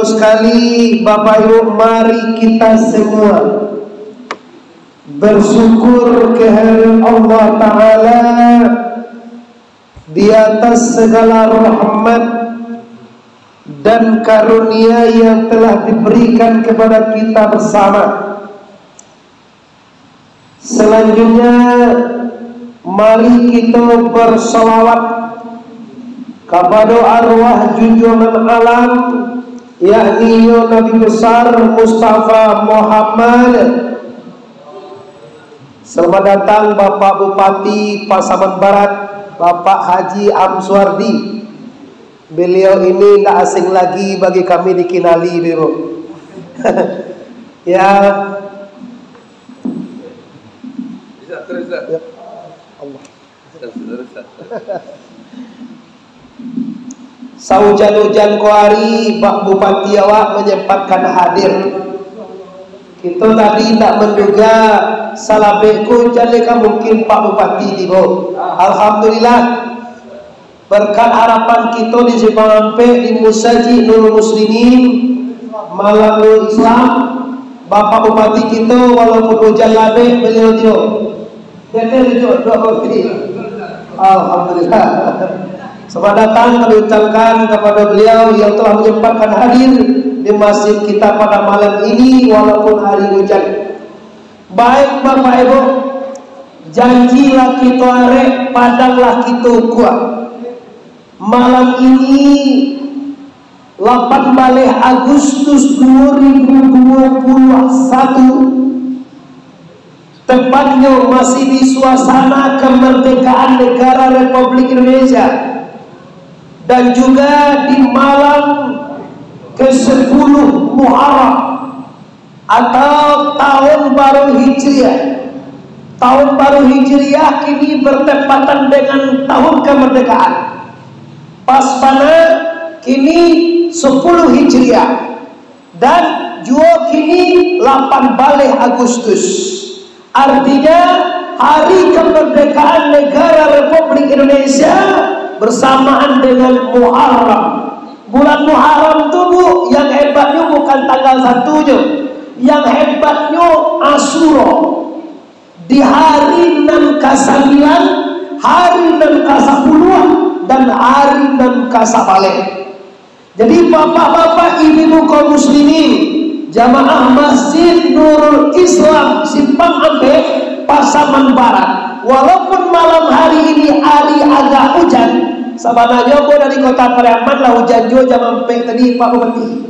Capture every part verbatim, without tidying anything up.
Sekali, Bapak Ibu, mari kita semua bersyukur kehadirat Allah Ta'ala di atas segala rahmat dan karunia yang telah diberikan kepada kita bersama. Selanjutnya, mari kita bersalawat kepada arwah junjungan alam, yakni Nabi Besar Mustafa Muhammad. Selamat datang Bapak Bupati Pasaman Barat, Bapak Haji Amsuardi. Beliau ini ndak asing lagi bagi kami dikenali, Bro. Ya. Bisa terus, Ustaz? Ya. Allah. Terus, terus, Ustaz. Saujan-ujan ko ari, Pak Bupati awak menyempatkan hadir. Kita tadi tak menduga salabek ko hujan, ka mungkin Pak Bupati tibo. Alhamdulillah. Berkat harapan kita di Simpang Ampek, di Musajik Nurul Muslimin, Malam Nurul Islam, Bapak Bupati kita, walaupun hujan labek, beliau tibo. Betul, betul, dua kali. Alhamdulillah. Selamat datang kami ucapkan kepada beliau yang telah menyempatkan hadir di masjid kita pada malam ini, walaupun hari hujan. Baik, Bapak Ibu, janji lah kito arek, padan lah kito kuak. Malam ini, lapan baleh Agustus dua ribu dua puluh satu, tepatnyo masih di suasana kemerdekaan negara Republik Indonesia, dan juga di malam kesepuluh Muharram atau tahun baru Hijriah. Tahun baru Hijriah kini bertepatan dengan tahun kemerdekaan. Pas bana kini sepuluh Hijriah dan juo kini lapan baleh Agustus. Artinya, hari kemerdekaan negara Republik Indonesia bersamaan dengan Muharram. Bulan Muharram tu, Bu, yang hebatnyo bukan tanggal satu je. Yang hebatnyo Asyura. Di hari nan kasambilan, hari nan kasapuluah, dan hari nan kasabaleh. Jadi, bapak-bapak, ibu-ibu kaum muslimin, jamaah Masjid Nurul Islam Simpang Ampek, Pasaman Barat, walaupun malam hari ini ari agak hujan, sabananyo ambo dari Kota Pariaman lah hujan juo jam ampek tadi, Pak Bupati.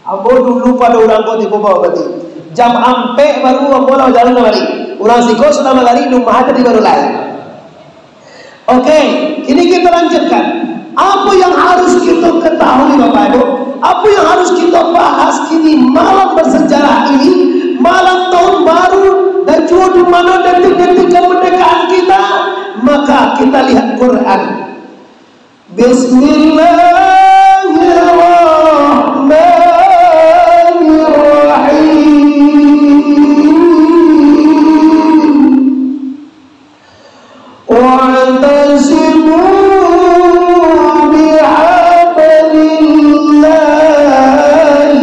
Ambo dulu pado urang ko tibo, Pak Bupati. Jam ampek baru ambo lah bajalan kamari. Urang siko sudah magari, di rumah tadi baru lai. Oke, kini kita lanjutkan. Apa yang harus kita ketahui, Bapak Ibu? Apa yang harus kita bahas kini, malam bersejarah ini, malam tahun baru, dan juga di mana detik-detik kemerdekaan kita? Maka kita lihat Quran. Bismillahirrahmanirrahim. واعتصموا بحبل الله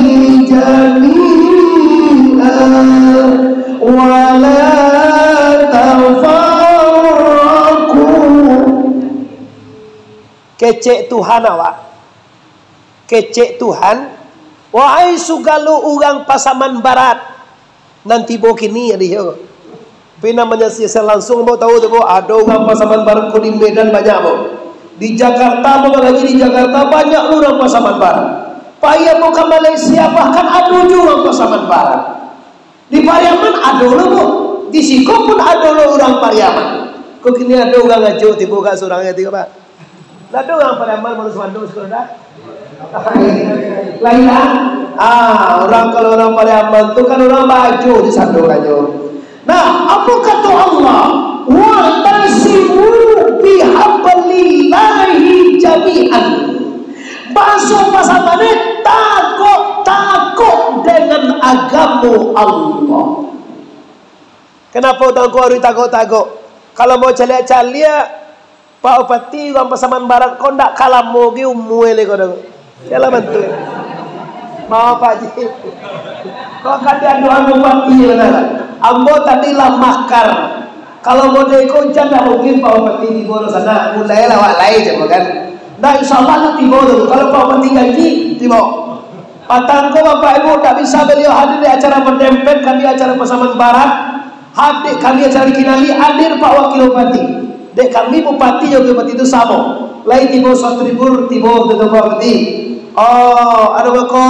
جميعا ولا تفرقوا. Kecek Tuhan awak. Kecek Tuhan. Wahai sagalo urang Pasaman Barat, nan tibo kini, ado yo. Tapi nan manyaksikan langsung, ambo tahu tu, Bu, ado urang Pasaman Barat ko di Medan banyak, Bu. Di Jakarta, ambo lagi di Jakarta, banyak urang Pasaman Barat. Pai ambo ka Malaysia, bahkan ado juo urang Pasaman Barat. Di Pariaman ado lo, Bu. Di siko pun ado lo urang Pariaman. Kok kini ado urang Ajo tibo ka surang ati ko, Pak? Ndak ado urang Pariaman, manusia ado siko dah. Lain lah. Ah, urang, kalau urang Pariaman tu kan urang Bajo di sando kanyo. Nah, apa kata Allah? "Wa'tasimu bihablillahi jami'an." Bahaso Pasaman, takuik-takuik dengan agamo Allah. Kenapa takuik, harus takuik-takuik? Kalau mau caliak-caliak, Pak Bupati, urang Pasaman Barat ko ndak ka lamo ge umua lai ko doh. Yalah, bantu. Maaf, Pak Haji. Kok ka diaduan bupati, bana? Ambo tadi lah makar. Kalau model ko, jan lah mungkin Pak Bupati tibo di sana. Mulailah awak lai, cako kan. Nah, insya Allah tu tibo tu. Kalau Pak Bupati janji, tibo. Patang ko, Bapak Ibu, tak bisa beliau hadir di acara berdempet kami, acara Pasaman Barat. Hadir kami acara dikinali, hadir Pak Wakil Bupati. Dek kami Bupati jo Wakil Bupati tu samo. Lai tibo Suat Ribur, tibo Bupati. Oh, ado bako,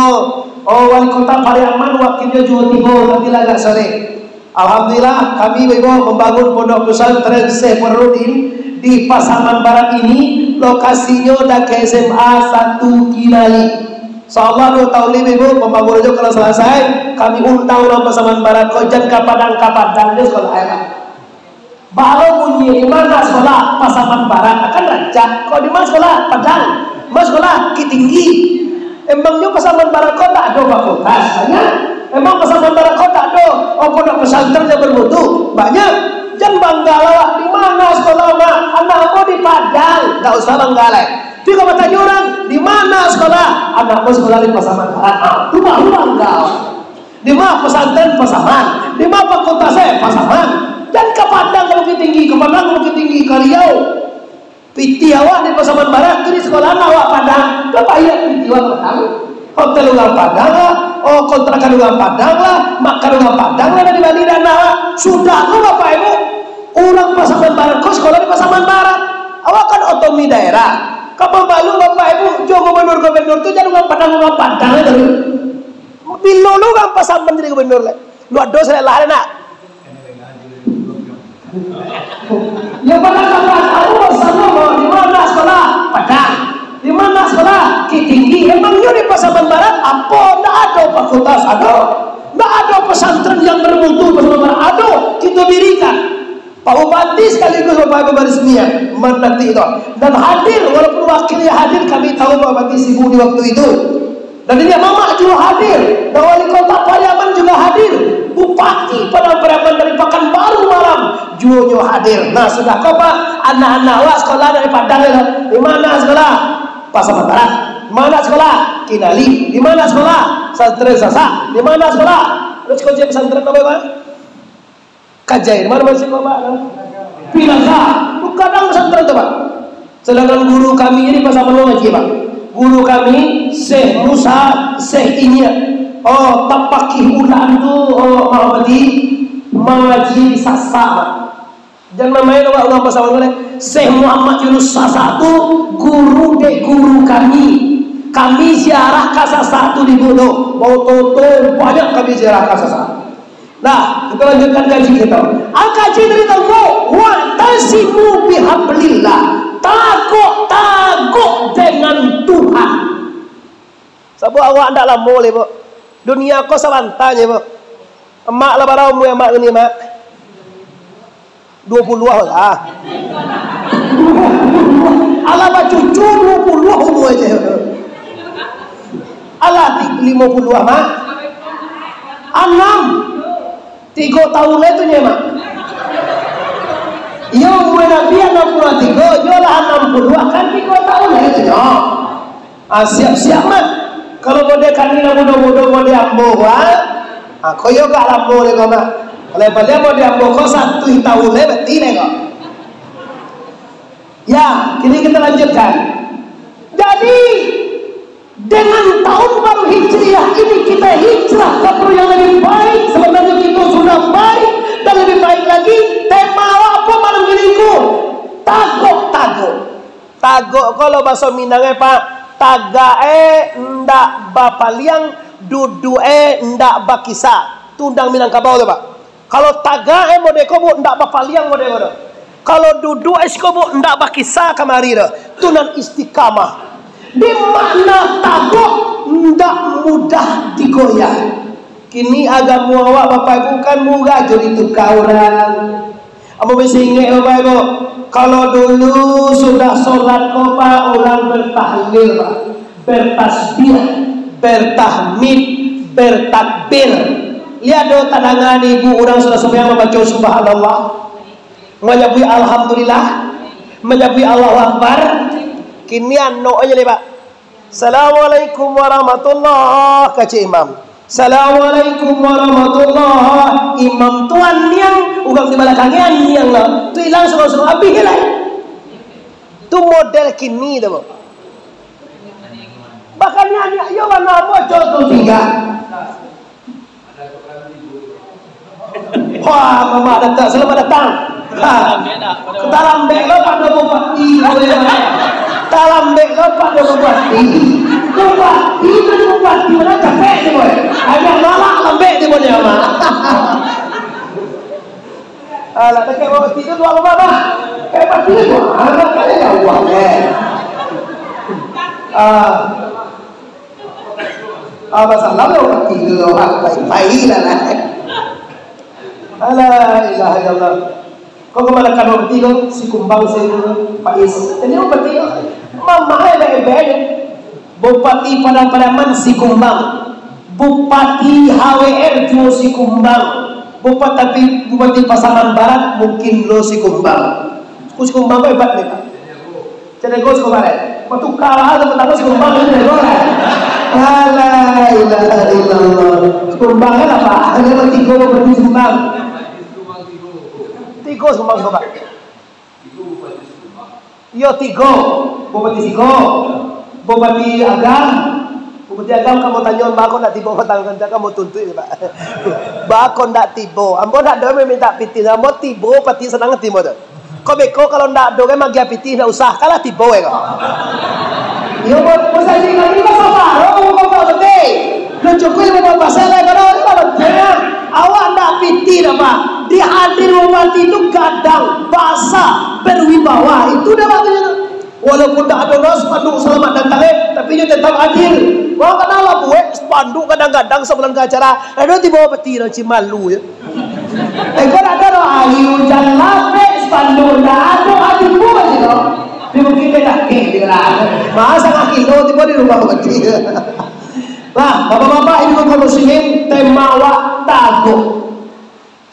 oh, Wali Kota Pariaman, wakilnyo juo tibo, tapi lah agak sore. Alhamdulillah, kami baibo mambangun Pondok Pesantren Syekh Burhanuddin di Pasaman Barat ini, lokasinyo dakek S M A satu Kinali. Insyaallah, duo taun lai, Ibu, pambangunannyo kalau salasai, kami undang urang Pasaman Barat ko, jan ka Padang, ka Padang jo sekolah, eh, Pak. Baa bunyi, di ma sekolah? Pasaman Barat, kan rancak. Kok di ma sekolah? Padang. Ma sekolah? Bukittinggi. Emangnyo Pasaman Barat ko tak ado fakultas? Banyak. Emang Pasaman Barat ko tak ado, oh, pondok pesantren yang bermutu? Banyak. Jan bangga lah, Wak. Di ma sekolah, Mak? Anak ambo di Padang. Tak usah bangga lai. Tapi kok batanyo urang, "Di ma sekolah?" "Anak ambo sekolah di Pasaman Barat." Ah, tu baru bangga. "Di ma pesantren?" "Pasaman." "Di ma fakultas?" "Eh, Pasaman." Jan ka Padang ka Bukittinggi, ka Padang ka Bukittinggi, ka Riau. Pitih awak di Pasaman Barat, tu di sekolah awak Padang. Ka payah pitih awak Padang. Hotel urang Padang lah, oh, kontrakan urang Padang lah, makan urang Padang lah, dari Bali dana lah. Sudah tu, Bapak Ibu, urang Pasaman Barat ko sekolah di Pasaman Barat. Awak kan otonomi daerah. Ka malu, Bapak Ibu, jo gubernur-gubernur tu jan urang Padang, urang Padang lah tadi. Bilo lu urang Pasaman jadi gubernur lai? Lu ado salah lah, nak? Ya, Padang ka Padang, tahu sama, di ma sekolah? Padang. Di ma sekolah? Bukittinggi. Emangnyo di Pasaman Barat apo? Ndak ado fakultas? Ado. Ndak ado pesantren yang bermutu Pasaman Barat? Ado. Kito dirikan. Pak Bupati sekaligus Bapak Ibu baris niat, mananti itu. Dan hadir, walaupun wakilnya hadir, kami tahu Pak Bupati sibuk di waktu itu. Dan ini Mamak juga hadir, dan Wali Kota Pariaman juga hadir. Bupati Padang Pariaman dari Pakanbaru Malam, juonyo hadir. Nah, sudah ko, Pak, anak-anak awak sekolah dari Padang, ya, di ma sekolah? Pasaman Barat. Di ma sekolah? Kinali. Di ma sekolah? Santren Sasak. Di ma sekolah? Terus kunci pesantren apa, Pak? Kajai, di ma masih, Pak? Pinaga. Tu kadang pesantren tu, Pak. Sedangkan guru kami ni pasal malu ngaji, Pak. Guru kami, Syekh Musa, Syekh Inyek. Oh, tapakih ulang tu, oh, Muhammadi, mangaji di Sasak, Pak. Jan main-main awak urang pasal malu, eh. Syekh Muhammad Yunus Sasak tu guru dek guru kami. Kami ziarah ka Sasak tu di Budo. Bau toto, banyak kami ziarah ka Sasak. Nah, kita lanjutkan kaji kita. Al kaji dari tangko, "Wa'tasimu bihablillah." Tagok-tagok dengan Tuhan. Sabab awak ndak lamo lai, Buk. Dunia ko sabanta je, Buk. Amak lah bara umua amak kini, Mak? Duo puluah lah. Alah bacucu duo puluah umua je. Alah, ti-, limo puluah, Mak. Anam. Tigo taun lai tu nyo, Mak. Iyo, umua Nabi anam puluah tigo, iyo lah anam puluah, kan tigo taun lai tu nyo. Ah, siap-siap, Mak. Kalau model kami lah mudo-mudo, model ambo, ah. Ah, koyo gak lamo deh, Mak. Kalau baliau model ambo, ko satu taun lai, berarti deh, kok. Ya, kini kita lanjutkan. Jadi, dengan tahun baru Hijriah ini kita hijrah ke yang lebih baik. Sebenarnya kita sudah baik dan lebih baik lagi. Tema awak apa malam minggu? Tagok-tagok. Tagok ko lo baso Minang, eh, Pak. Tagak, eh, ndak bapaliang, duduak, eh, ndak bakisa. Tu undang Minangkabau tu, Pak. Kalau tagak, eh, model ko, Buk, ndak bapaliang model ko tu. Kalau duduak, eh, siko, Buk, ndak bakisa kamari tu. Tu nan istiqamah. Di makna tagok ndak mudah digoyah. Kini agamo awak, Bapak Ibu, kan murah jo dituka urang. Ambo masih ingek, Bapak Ibu, kalau dulu sudah solat ko, Pak, urang bertahlil, Pak, bertasbih, bertahmid, bertakbir. Lihat do, tadanga di ibu urang sudah sumbayang mambaco subhanallah, manyabuik alhamdulillah, manyabuik Allahu Akbar. Kini anok aja lai, Pak. "Assalamualaikum warahmatullah," kecek imam. "Assalamualaikum warahmatullah." Imam tu aniang, urang di balakang aniang lah. Tu ilang surang-surang, abih lah. Tu model kini tu, Bang. Bahkan aniang, iyo, warna apa, cok tu tiga. Wah, mamak datang, selamat datang. Ha. Talambek lo pado bupati, talambek lo pado bupati. Bupati tu bupati, mana capek tu, boy. Hanya malak lambek tu, boy, amak. Alah, dekat bupati tu dua rumah, Mak. Eh, bupati tu, anak kali jauh, eh. Ah. Ah, basalam lah urang tigo, ah, baik-baik lah, lah. Alah, ilaha illallah. Kau kemana kan urang tigo, si Kumbang, si Faiz. Jadi urang tigo, mamakai baik-baik. Bupati Padang Pariaman, si Kumbang. Bupati H W R juo, si Kumbang. Bupati, Bupati Pasaman Barat, mungkin lo, si Kumbang. Ku si Kumbang ko hebat ni, Pak. Cedek ko si Kumbang, eh. Batukar lah, tu pertama si Kumbang ni, cedek ko lah. Alah, ilaha illallah. Si Kumbang kan apa? Ada tigo bupati si Kumbang. Tigo si Kumbang, si Kumbang. Iyo, tigo. Bupati Sigo. Bupati Agam. Bupati Agam, kamu tanyo, baa kok ndak tibo batang kancak, kamu tuntuik, Pak. Baa kok ndak tibo. Ambo ndak doh mamintak pitih, ambo tibo pati sanang ati ambo tu. Kok beko kalau ndak ado kan magiah pitih, ndak usah, kalah tibo, eh, kok. Iyo, bo-, bosan di kami mah sabar, oh, kok ndak betul. Ndak cukuik limo puluah persen lai, kalau ndak betul, awak ndak pitih dah, Pak. Di hadir bupati tu gadang, basah, berwibawa. Itu dah waktunyo tu. Walaupun ndak ado doh spanduk selamat datang, eh, tapi inyo tetap hadir. Wah, kanalah buek spanduk gadang-gadang sabulan ka acara. Ado tibo pati nang cimalu, yo. Eh, kok ndak ado doh, ari ujan lapek, spanduk ndak ado, ado buek je doh. Tapi mungkin dia dah kek dia lah. Masa kaki lo tibo di rumah pati. Lah, bapak-bapak, ibu kaum muslimin, tema awak taguh.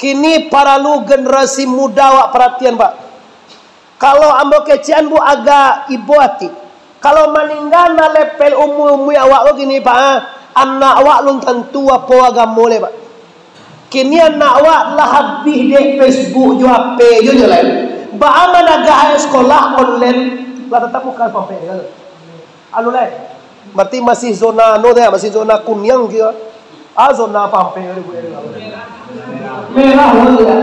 Kini paralu generasi muda awak paratian, Pak. Kalau ambo kecekan, Bu, agak ibo ati. Kalau maningga nan level umua-umua awak ko kini, Pak, ah, anak awak alun tantu apo agamo lai, Pak. Kini anak awak lah abih dek Facebook jo H P jo, jo lain. Baa managah sekolah online, lah tatap muka pampek kan. Anu lai. Berarti masih zona anu teh, masih zona kuniang kira. Ah, zona pampek tadi, Bu. Merah lah tu, ya.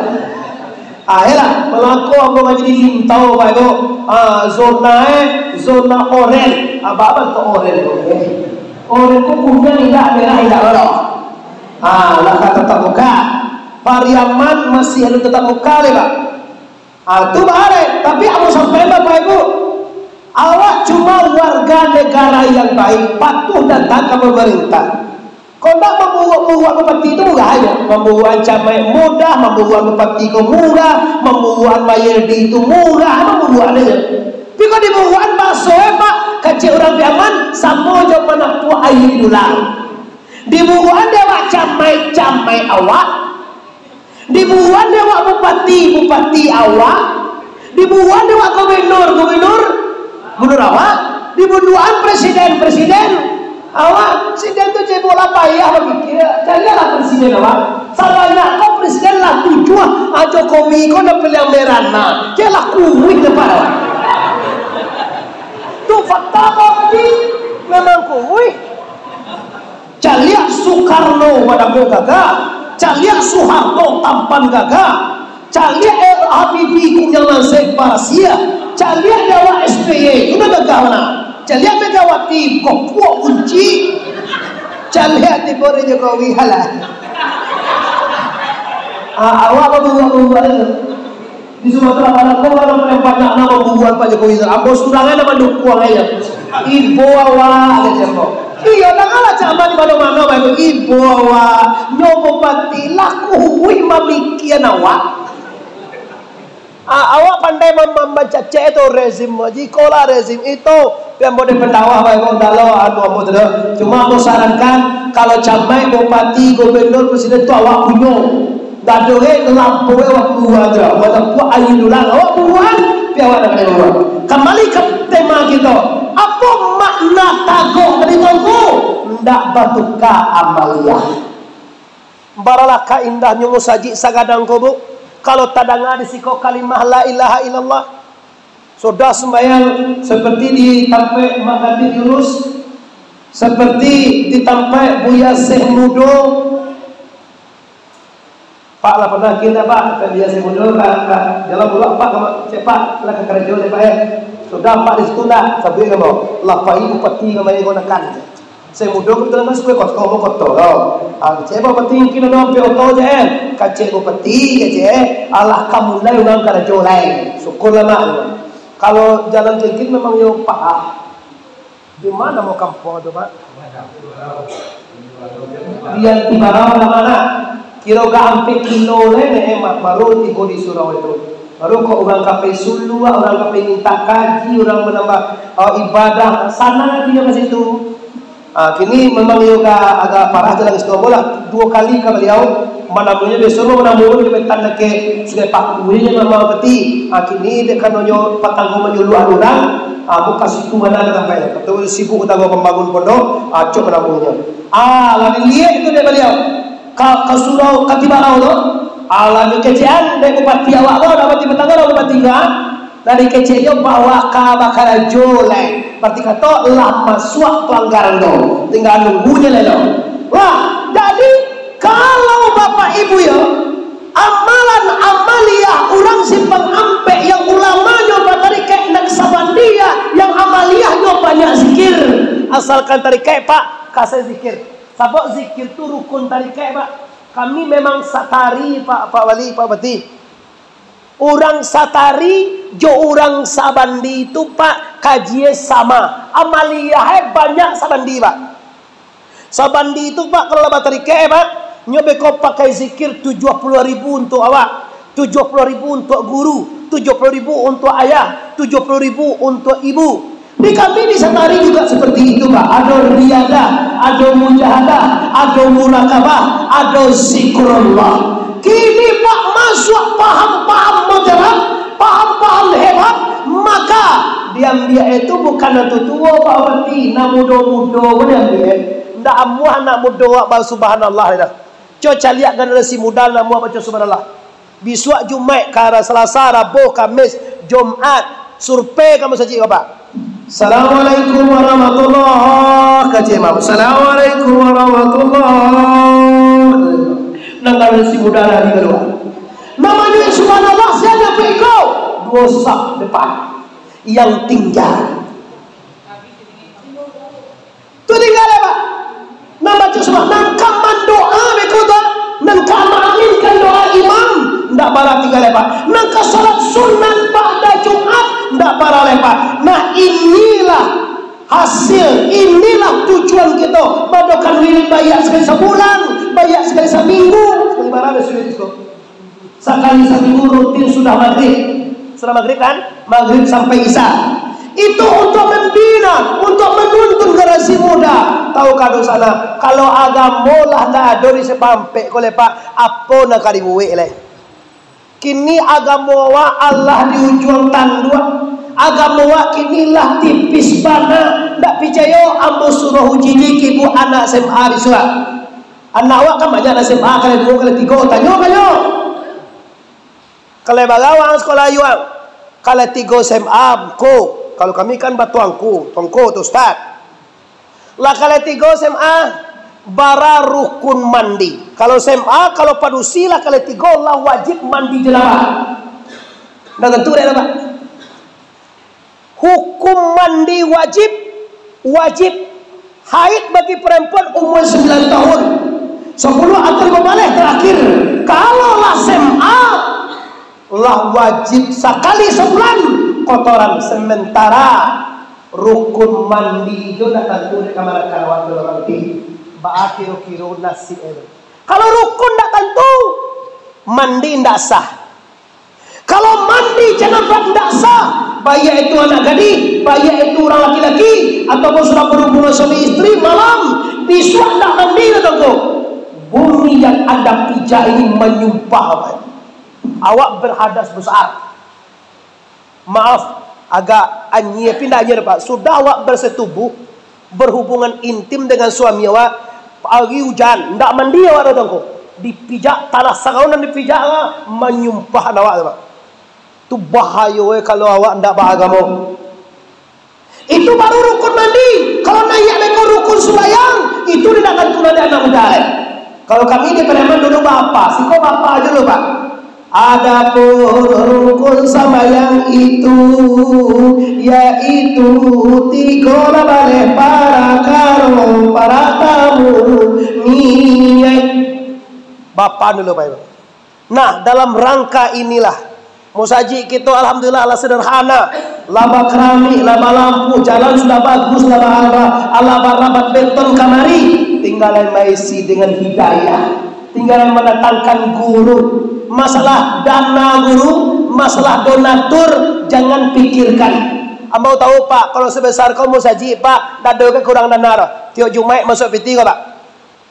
Ah, iyalah, malangko ambo ngaji di Lintau, Pak, tu. Ah, zona, eh, zona oren. Ah, baa tu oren tu, eh. Oren tu kuniang indak, merah indak, lo. Ah, lah ka tatap muka. Pariaman masih anu tatap muka lai, Pak. Ah, tu baa lai. Tapi ambo sampaikan, Bapak Ibu, awak cuma warga negara yang baik, patuh dan taat ka pamarintah. Kok ndak, mamburuak-buruak bupati tu murah ajo. Mamburuakan camat mudah, mamburuakan bupati ko murah, mamburuakan Mayeldi tu murah, mamburuakan ajo. Tapi kok diburuakan baso, eh, Pak, kecek urang Piaman, samo jo manapuak aia di dulang. Diburuakan dek awak camat-camat awak, diburuakan dek awak bupati-bupati awak, diburuakan dek awak gubernur-gubernur, gubernur awak, diburuakan presiden-presiden awak. Presiden tu cebok lah payah bapikia, caliaklah presiden awak. Sabanyak ko presiden lah tujuah, ah, Jokowi ko nan paliang merah nah, cek lah kuruih tempat awak. Tu fakta ko tadi, memang kuruih. Caliak Soekarno Padang gagah, caliak Soeharto Tampan gagah, caliak, eh, Habibie Kuniang Lansai Parasiah, caliak di awak S B Y, tu dah gagah mana? Caliak Megawati, kopuak kunci, caliak tibo di Jokowi, halah. Ah, awak baburuak-buruak tu. Di Sumatera Barat ko urang paling banyak nan mamburuak Pak Jokowi tu. Ambo surang nan mandukuang aja. Ibo awak, kecek ambo. Iyo, dangalah camat di mano-mano bae tu. Ibo awak, nyo bupati lah kuruih mamikian awak. Ah, awak pandai mam-, mam-, mancacek tu rezim, jikolah rezim itu, pian ambo di pandawah bae ko, ndak lo anu ambo tu doh. Cuma ambo sarankan, kalau camat, bupati, gubernur, presiden tu awak punyo. Ndak ado ge, lampau ge awak buruak tu. Awak tapuak aia dulang, awak buruak. Awak nak kena buat. Kambali ka tema kito. Apo makna tagok tadi tu? Ndak batuka amaliah. Baralakah indahnyo musajik sagadang ko, Bu, kalau tadanga di siko kalimah la ilaha illallah. Sudah sumbayang, seperti di tampek Mak Khatib Yunus, seperti di tampek Buya Syekh Mudo, Pak, lah pernah kini, Pak, ka dia saya mundur, ka, ka, jalan pulang, Pak, ka, cek, Pak, lah ka karajo, cek, Pak, eh. Sudah, Pak, di situ, nak, sabuik ka, Pak. Lah, Pak, ibu peti ka main gunakan. Saya mundur, kebetulan kan, suka kotor, mau kotor, tau. Ah, cek, Pak, peti mungkin ada hampir oto je, eh. Kacek, Pak, peti, kacek, eh. Alah, kamu lai, urang karajo lai. Syukurlah, Mak. Kalau jalan kaki memang yo, Pak, ah. Di mana mau kampuang tu, Pak? Di Tibarau lah, Mak. Kiro ka ampek kilo lai, Mak, baru tibo di surau itu. Baru kok urang ka pai suluah, urang ka pai mintak kaji, urang manambah, eh, ibadah, sanang ati ka situ. Ah, kini memang iyo ka agak parah tu lah, Gusti Allah lah. Duo kali ka baliau manamunyo, biaso manamu di Wetan dakek Sungai Paku, inyo manamu peti. Ah, kini dek kanonyo patanggo manyuluah urang, ah, muka siku bana ka tampek. Betul sibuk tanggo pambangun pondok, ah, cok manamunyo. Ah, lah diliek itu dek baliau. Ka, ka surau, ka Tibarau tu. Ah, lah dikecekan dek bupati awak tu, dah bupati patanggo, dah bupati ka. Dari keceknyo bahwa ka bakarajo lai. Berarti kato lah masuak pelanggaran tu. Tinggal nunggunyo lai tu. Wah, jadi kalau Bapak Ibu yo, amalan amaliah urang simpang ampek yang ulamanyo batarikek Naksabandia, yang amaliahnyo banyak zikir. Asalkan tarikek, Pak, kasih zikir. Sabab zikir tu rukun tarikek, Pak. Kami memang satari, Pak, Pak Wali, Pak Bupati. Urang satari jo urang sabandi tu, Pak, kajie sama. Amaliahe banyak sabandi, Pak. Sabandi tu, Pak, kalau lah batarikek, Pak, nyo beko pakai zikir tujuah puluah ribu untuk awak, tujuah puluah ribu untuk guru, tujuah puluah ribu untuk ayah, tujuah puluah ribu untuk ibu. Di kami di Satari juga seperti itu, Pak. Ado riyadah, ado mujahadah, ado murakabah, ado zikrullah. Kini, Pak, masuak paham-paham modern, paham-paham hebat, maka diambiak itu bukan nan tuo-tuo, Pak, berarti nan mudo-mudo pun diambiak. Ndak amuah anak mudo awak basubhanallah dah. Cubo caliak generasi muda nan amuah baco subhanallah. Bisuak Jumaik, ka Salasa, Rabu, Kamis, Jumaik, survei ka masajik Bapak. Assalamualaikum warahmatullahi, kecek imam. Assalamualaikum warahmatullahi. Nan kalu si muda dari kalua. Namonyo subhanallah, sia nyo piko? Duo saf depan. Yang tinggal. Tu tingga lai, Pak. Nan baco subhan-, nan ka mandoa beko tu, nan ka maaminkan doa imam, ndak bara tingga lai, Pak. Nan ka salat sunat ba'da Jumat, ndak bara lai, Pak. Nah, inilah hasil, inilah tujuan kito. Badokan wirid baiak sakali sabulan, baiak sakali saminggu, sakali bara lai sudah itu. Sakali saminggu rutin sudah magrib. Sudah magrib kan? Magrib sampai isya. Itu untuk membina, untuk menuntun generasi muda. Tahukah dosa nah? Kalau agamo lah ndak ado di Simpang Ampek ko lai, Pak, apo nan ka dibuek lai? Kini agamo awak alah di ujuang tanduak. Agamo awak kini lah tipis bana. Ndak picayo, ambo suruah uji jikik ibu anak S M A bisuak. Anak awak kan banyak, anak S M A, kalai duo, kalai tigo, tanyo, tanyo. Kalai bara ang sakolah ayuang? Kalai tigo S M A, Ngku. Kalau kami kan batuangku, tuangku tu, Ustaz. Lah kalai tigo S M A, bara rukun mandi. Kalau S M A, kalau padusi lah kalai tigo, lah wajib mandi janabah. Ndak tantu dek lah, Pak. Hukum mandi wajib, wajib. Haid bagi perempuan umur sembilan tahun. Sepuluh atau lima belas terakhir. Kalau lah S M A, lah wajib sakali sebulan kotoran. Sementara rukun mandi jo ndak tantu dek kamanakan awak tu nanti. Baa kiro-kiro nasib itu. Kalau rukun ndak tantu, mandi ndak sah. Kalau mandi janabah ndak sah, baiak itu anak gadih, baiak itu urang laki-laki, ataupun sudah berhubungan suami istri malam, bisuak ndak mandi, kata ko, bumi yang Anda pijak ini menyumpah, Pak. Awak berhadas besar. Maaf, agak anyia, tapi ndak anyia, Pak. Sudah awak bersetubuh, berhubungan intim dengan suami awak, hari ujan, ndak mandi awak datang ko. Dipijak tanah sarau nan dipijak lah, manyumpah awak tu, Pak. Tu bahayo, eh, kalau awak ndak baagamo. Itu baru rukun mandi. Kalau naiak leko rukun sumbayang, itu ndak tantu naiak anak muda, eh. Kalau kami di Pariaman dulu bapa, siko bapa ajo lo, Pak. Adapun rukun sambayang itu, yaitu tigo lah baleh parakaro, paratamu, niaik. Bapa dulu, Pak. Nah, dalam rangka inilah, musajik kito alhamdulillah lah sederhana, lah bakeramik, lah balampu, jalan sudah bagus, lah ba-, lah barabat beton kamari, tinggal lai maisi dengan hidayah, tinggal lai mandatangkan guru. Masalah dana guru, masalah donatur, jangan pikirkan. Ambo tahu, Pak, kalau sebesar ko musajik, Pak, ndak ado ka kurang dana doh. Tiok Jumaik masuak piti ko, Pak.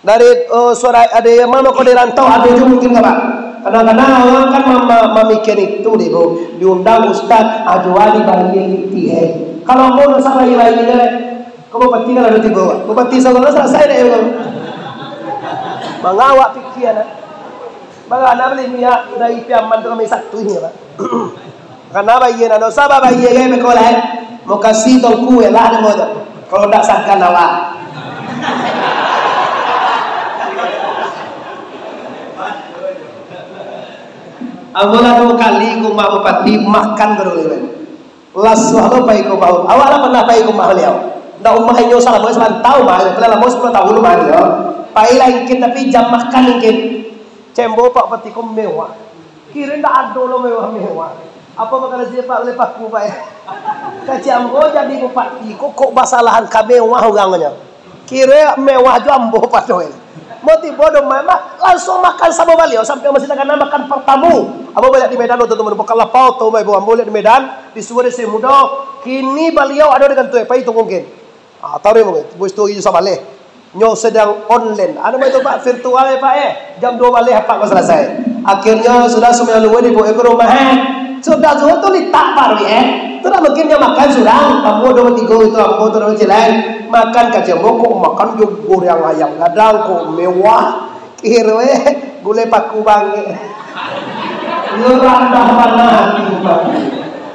Dari, eh, suara ado yang mano ko di rantau, ado juo mungkin ka, Pak. Kadang-kadang urang kan ma-, ma-, mamikian itu deh, Bro. Diundang ustaz, ajo ari bayia piti, eh. Kalau ambo nak salah bayia, eh. Ko bupati kan ado tigo, Pak. Bupati Songgolo salasai deh, Bro. Mangawak pikian, eh. Baganak bali minyak dari Piaman tu kami satu ini, Pak. Karena bayia nan dosa, bayia gai beko lai. Mukasuik tongku elak namo tu. Kalau ndak sangkan awak. Ambo lah duo kali ka umah bupati makan ka dulu kan. Lasuah lo pai ka umah. Awak lah pernah pai ka umah baliau? Ndak, umah inyo salamo sabantau umah, paling lamo sapuluah tahun umah inyo. Pai lah ingkin, tapi jam makan ingkin. Cembo Pak Bupati ko mewah. Kiro ndak ado lo mewah-mewah. Apo makanan siap, Pak, lai paku, Pak, eh? Kecek ambo jadi bupati ko, kok basalahan ka mewah urang nyo. Kiro mewah jo ambo pado e. Mau tibo do ma-, ma-, langsuang makan samo baliau, sampai masih takana makan partamu. Ambo baliak di Medan waktu tu, bukan lapau tu, Bapak Ibu. Ambo baliak di Medan, disuruah di Sri Mudo. Kini baliau ado di kantua, pai tunggu mungkin. Ah, taruih mungkin, bus tu Sabaleh. Nyo sedang online. Anu itu, Pak, virtual ya, Pak, eh. Jam dua baleh apak ko salasai. Akhirnyo sudah sumbayang luhua dibaok ka rumah, eh. Sudah zuhur tu litak baru, eh. Tu dah mungkin nyo makan surang. Ambo dua tigo itu, ambo tu dua cilai. Makan kacang bokok, makan jo goreng ayam gadang ko mewah. Kiro, eh, gulai paku bangik. Yo randah bana hati, Pak.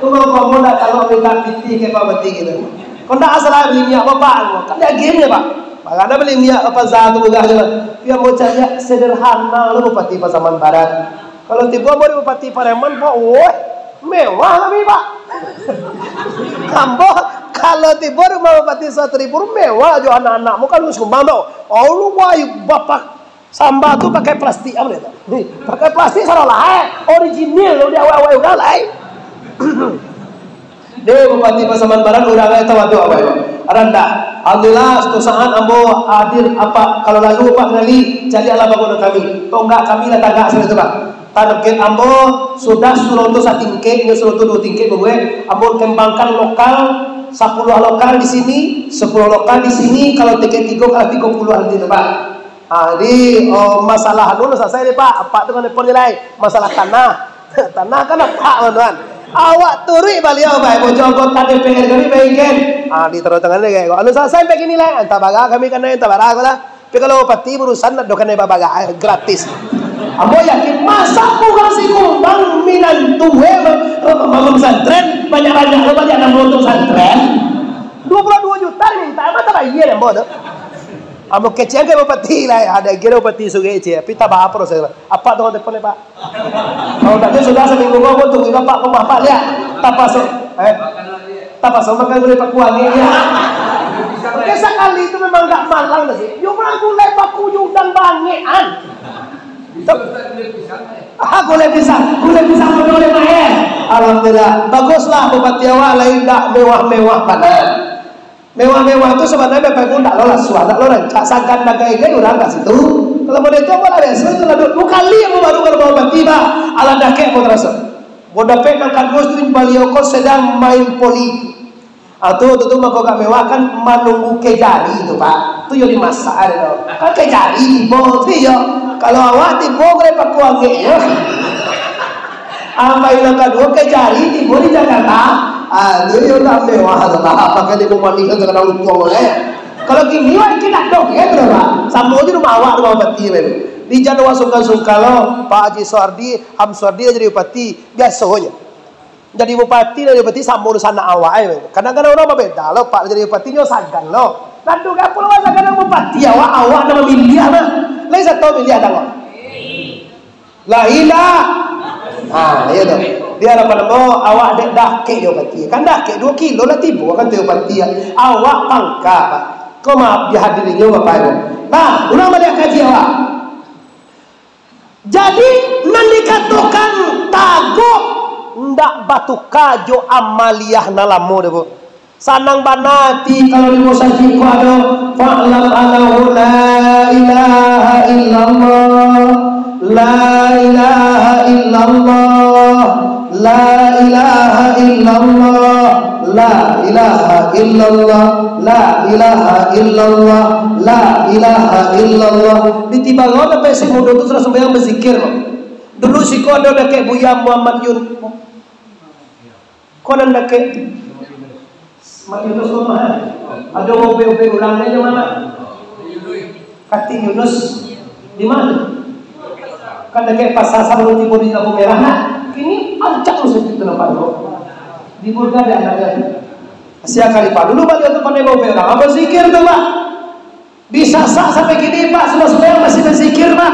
Tu mangko ambo ndak talok mintak pitih ka Pak Bupati gitu. Kok ndak asal minyak bapak, kan diagiahnyo, Pak. Malah dah bali minyak ka paza tu murah je, Pak. Tapi ambo caliak sederhana lo Bupati Pasaman Barat. Kalau tibo ambo di Bupati Pariaman, Pak, woi, mewah kami, Pak. Ambo kalau tibo rumah Bupati Suwatri Buru, mewah jo anak-anak. Bukan harus kumbang, Pak. Allah, wai, Bapak. Samba tu pakai plastik, apo dia tu? Pakai plastik salah lah, eh. Original lo di awal-awal urang lah, eh. Deh, Bupati Pasaman Barat, urang ai tawaduk, apo itu? Randah. Alhamdulillah, suatu saat ambo hadir, apak, kalau lalu apak kenali, caliaklah bangunan kami. Tonggak kami lah tagak sinan tu, Pak. Target ambo sudah surau tu satingkek, nyo surau tu duo tingkek babuek. Ambo kembangkan lokal, sapuluah lokal di sini, sapuluah lokal di sini, kalau tingkek tigo, kalau tigo puluah nanti tu, Pak. Ah, jadi, oh, masalah anu lah salasai deh, Pak. Apak tu kan telepon je lai. Masalah tanah. Tanah kan apak, tuan. Awak turuik baliau, Pak. Bojo anggota D P R kami, Pak Iken. Ah, di tengah-tengah ni, kayak, anu salasai sampai kini lah. Entah bara kami kanai, entah bara ko lah. Tapi kalau bupati urusan nak doh kanai babara, eh, gratis. Ambo yakin, masa urang Sikumbang minantu, eh, ma-, ma-, bangun pesantren, banyak-banyak lo baliak namo untuak pesantren. Dua puluh dua juta diminta, masa bayia deh ambo tu. Ambo kecek ka bupati lah, ado kiro bupati Sungai Aceh, tapi tak apa proses lah. Apak tu telepon, Pak. Kalau tak, sudah saminggu ko, ambo tunggu Bapak ka rumah Apak liak. Tapaso, eh, tapaso makan gulai paku angek liak. Oke, sakali tu memang agak malang dah sih. Yo, makan gulai paku jo udang bangek an. Ah, gulai pisang, gulai pisang pado dek Mak, eh. Alhamdulillah. Baguslah bupati awak lai indak mewah-mewah bana. Mewah-mewah tu sabananyo Bapak Ibu ndak lo lasuah, ndak lo rancak, sagan dagai gai urang ka situ. Kalau model tu, ambo lah biaso tu lah, dua kali ambo baru kalau bawa bupati, Pak. Alah dakek ambo taraso. Ambo dapek nan kaduo tu, baliau ko sedang main poli. Ah, tu, tu, tu, mako agak mewah kan, manunggu kejari tu, Pak. Tu yo dimasak ado tu. Kan kejari tibo tu yo. Kalau awak tibo gulai paku angek yo. Ambo nan kaduo kejari tibo di Jakarta. Ah, tu yo lah mewah tu lah. Pakai limo manih tu kadang untuang tu, eh. Kalau kini, wah, kini dak doh, eh, tu lah. Samo je rumah awak, rumah bupati, eh. Di jan awak sungkan-sungkan lo, Pak Haji Suardi, Ham Suardi jadi bupati, biaso je. Jadi bupati dan bupati samo dunsanak awak, eh. Kadang-kadang urang babeda lo, Pak jadi bupati nyo sagan lo. Lalu, apo lo, sagan bupati awak, awak nan mamiliah mah. Lai sato miliah dak awak? Lah ilah. Ha, iyo tu. Di hadapan ambo, awak dek dakek jo bupati. Kan dakek duo kilo lah tibo kan tu bupati. Awak pangka, Pak. Ko maaf dihadiri nyo Bapak Ibu. Nah, ulang baliak kaji awak. Jadi, nan dikatokan taguah ndak batuka jo amaliah nan lamo tu, Bu. Sanang bana ati kalau di musajik ko ado, "Fa'lam annahu la ilaha illallah, la ilaha illallah, la ilaha illallah, la ilaha illallah, la ilaha illallah, la ilaha illallah." Di tibo lo dapek si mudo tu sudah sumbayang bazikir, Bang. Dulu siko ado dakek Buya Muhammad Yun-, Ko nan dakek Mak Yunus rumah, eh? Ado ubek-ubek urang, di ma? Katik Yunus. Di ma? Kan dakek pasar sabalun tibo di Lampu Merah, nah. Kini rancak musajik tu nampak tu. Di Burga ado anak dia. Asia Khalifah. Dulu baliau tu pandai baubek urang. Apo zikir tu, Pak? Disasak sampai kini, Pak, sudah sumbayang masih bazikir, Pak.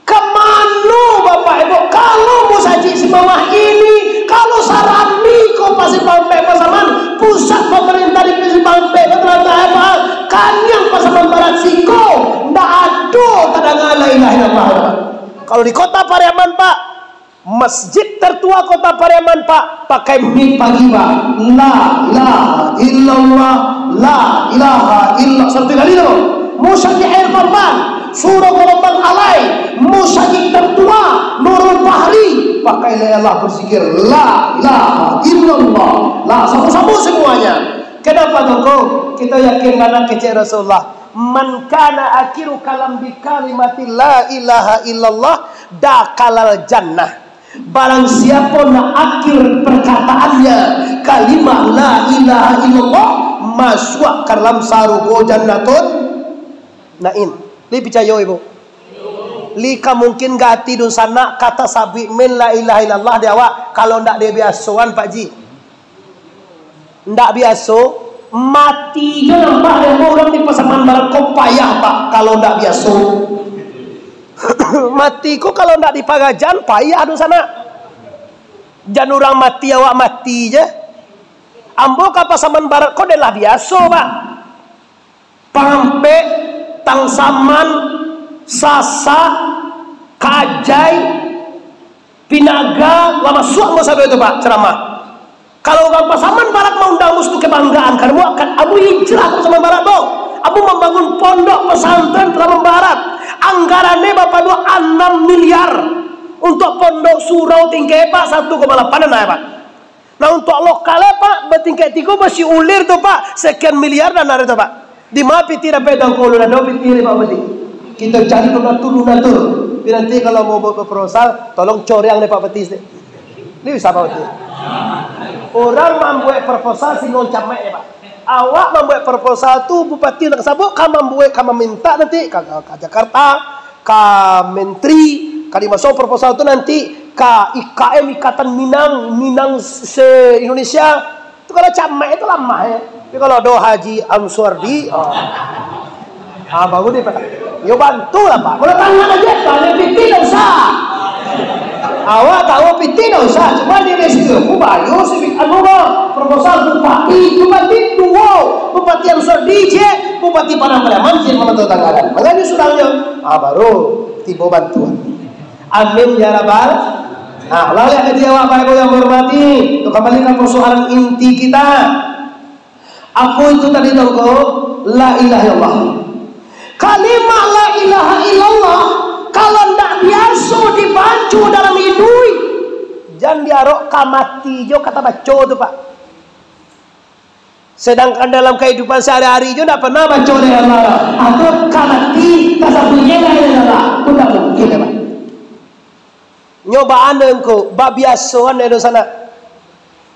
Ka mano, Bapak Ibu, kalau musajik simamah ini, kalau sarami ko Simpang Ampek Pasaman, pusat pamarintah di Simpang Ampek ko talatang, Pak, kaniang Pasaman Barat siko, ndak ado tadanga la ilaha illallah, Pak. Kalau di Kota Pariaman, Pak, masjid tertua Kota Pariaman, Pak, pakai mik pagi, Pak. La ilaha illallah, la ilaha illa-, satu kali tu. Musajik Air Korban, Surau Korban Alai, musajik tertua Nurul Fahri, pakai la ilaha, berzikir, la ilaha illallah. Lah, sama-sama semuanya. Kenapa tu, ko? Kita yakin bana kecek Rasulullah. "Man kana akhiru kalam bi kalimati la ilaha illallah, dakhalal jannah." Barang siapo nan akhir perkataannya kalimah la ilaha illallah, masuak ka dalam sarugo Jannatun Naim. Lai picayo, Ibu? Lai ka mungkin gati dunsanak ka tasabuik men la ilaha illallah di awak, kalau ndak dibiasoan, Pak Ji? Ndak biaso, mati jo nampak dek ambo urang di Pasaman Barat ko payah, Pak, kalau ndak biaso. Mati ko kalau ndak diparajan, payah dunsanak. Jan urang mati, awak mati je. Ambo ka Pasaman Barat ko dek lah biaso, Pak. Pang Ampek, Tangsaman, Sasak, Kajai, Pinaga, lah masuak ambo sado itu, Pak, ceramah. Kalau urang Pasaman Barat maundang ambo, itu kebanggaan, karena ambo akan, ambo hijrah ka Pasaman Barat, Bang. Ambo mambangun pondok pesantren Pasaman Barat. Anggarannyo, Bapak, dua anam miliar. Untuk pondok surau tingkek, Pak, satu koma lapan lah, Pak. Nah, untuak lokal, eh, Pak, batingkek tigo, basi ulir tu, Pak, sekian miliar dana tu, Pak. Di ma pitih dapek tu, angku ulun, ado pitih limo pitih. Kito cari donatur-donatur. Tapi nanti kalau mau buat proposal, tolong coreang dek Pak Peti. Ini bisa, Pak Peti. Orang mambuek proposal singgung camek, ya, Pak. Awak mambuek proposal tu, bupati nak sabut, ka mambuek, ka maminta nanti ka, ka, ka Jakarta, ka menteri, ka dimaso proposal tu nanti ka I K M, Ikatan Minang, Minang se-Indonesia. Tu kalau camek itu lamah, ya. Tapi kalau ado Haji Amsuardi, oh. Ah, baru dia, Pak. Yo, bantulah, Pak. Kalau tangan aja, Pak, yang pitih dah usah. Awak tahu pitih dah usah. Cuma di situ, aku bayu si, anu, Bang. Proposal bupati, bupati duo. Bupati Amsuardi, je. Bupati Padang Pariaman, je, Pamato Tanggalan. Makanya sudahnya, ah, baru tibo bantuan. Amin ya rabbal. Nah, lalek kaji awak, Bapak Ibu yang hormati. Untuk kembali ke persoalan inti kita. Apo itu tadi, Tongko? La ilaha illallah. Kalimah la ilaha illallah, kalau ndak biaso dibaco dalam iduik, jan diarok ka mati jo ka tabaco tu, Pak. Sedangkan dalam kahidupan sehari-hari jo ndak pernah baco la ilaha illallah. Atau ka mati, tasabuiknyo la ilaha illallah. Tu ndak mungkin, ya, Pak. Nyobaan dek engku, babiasoan dek dunsanak.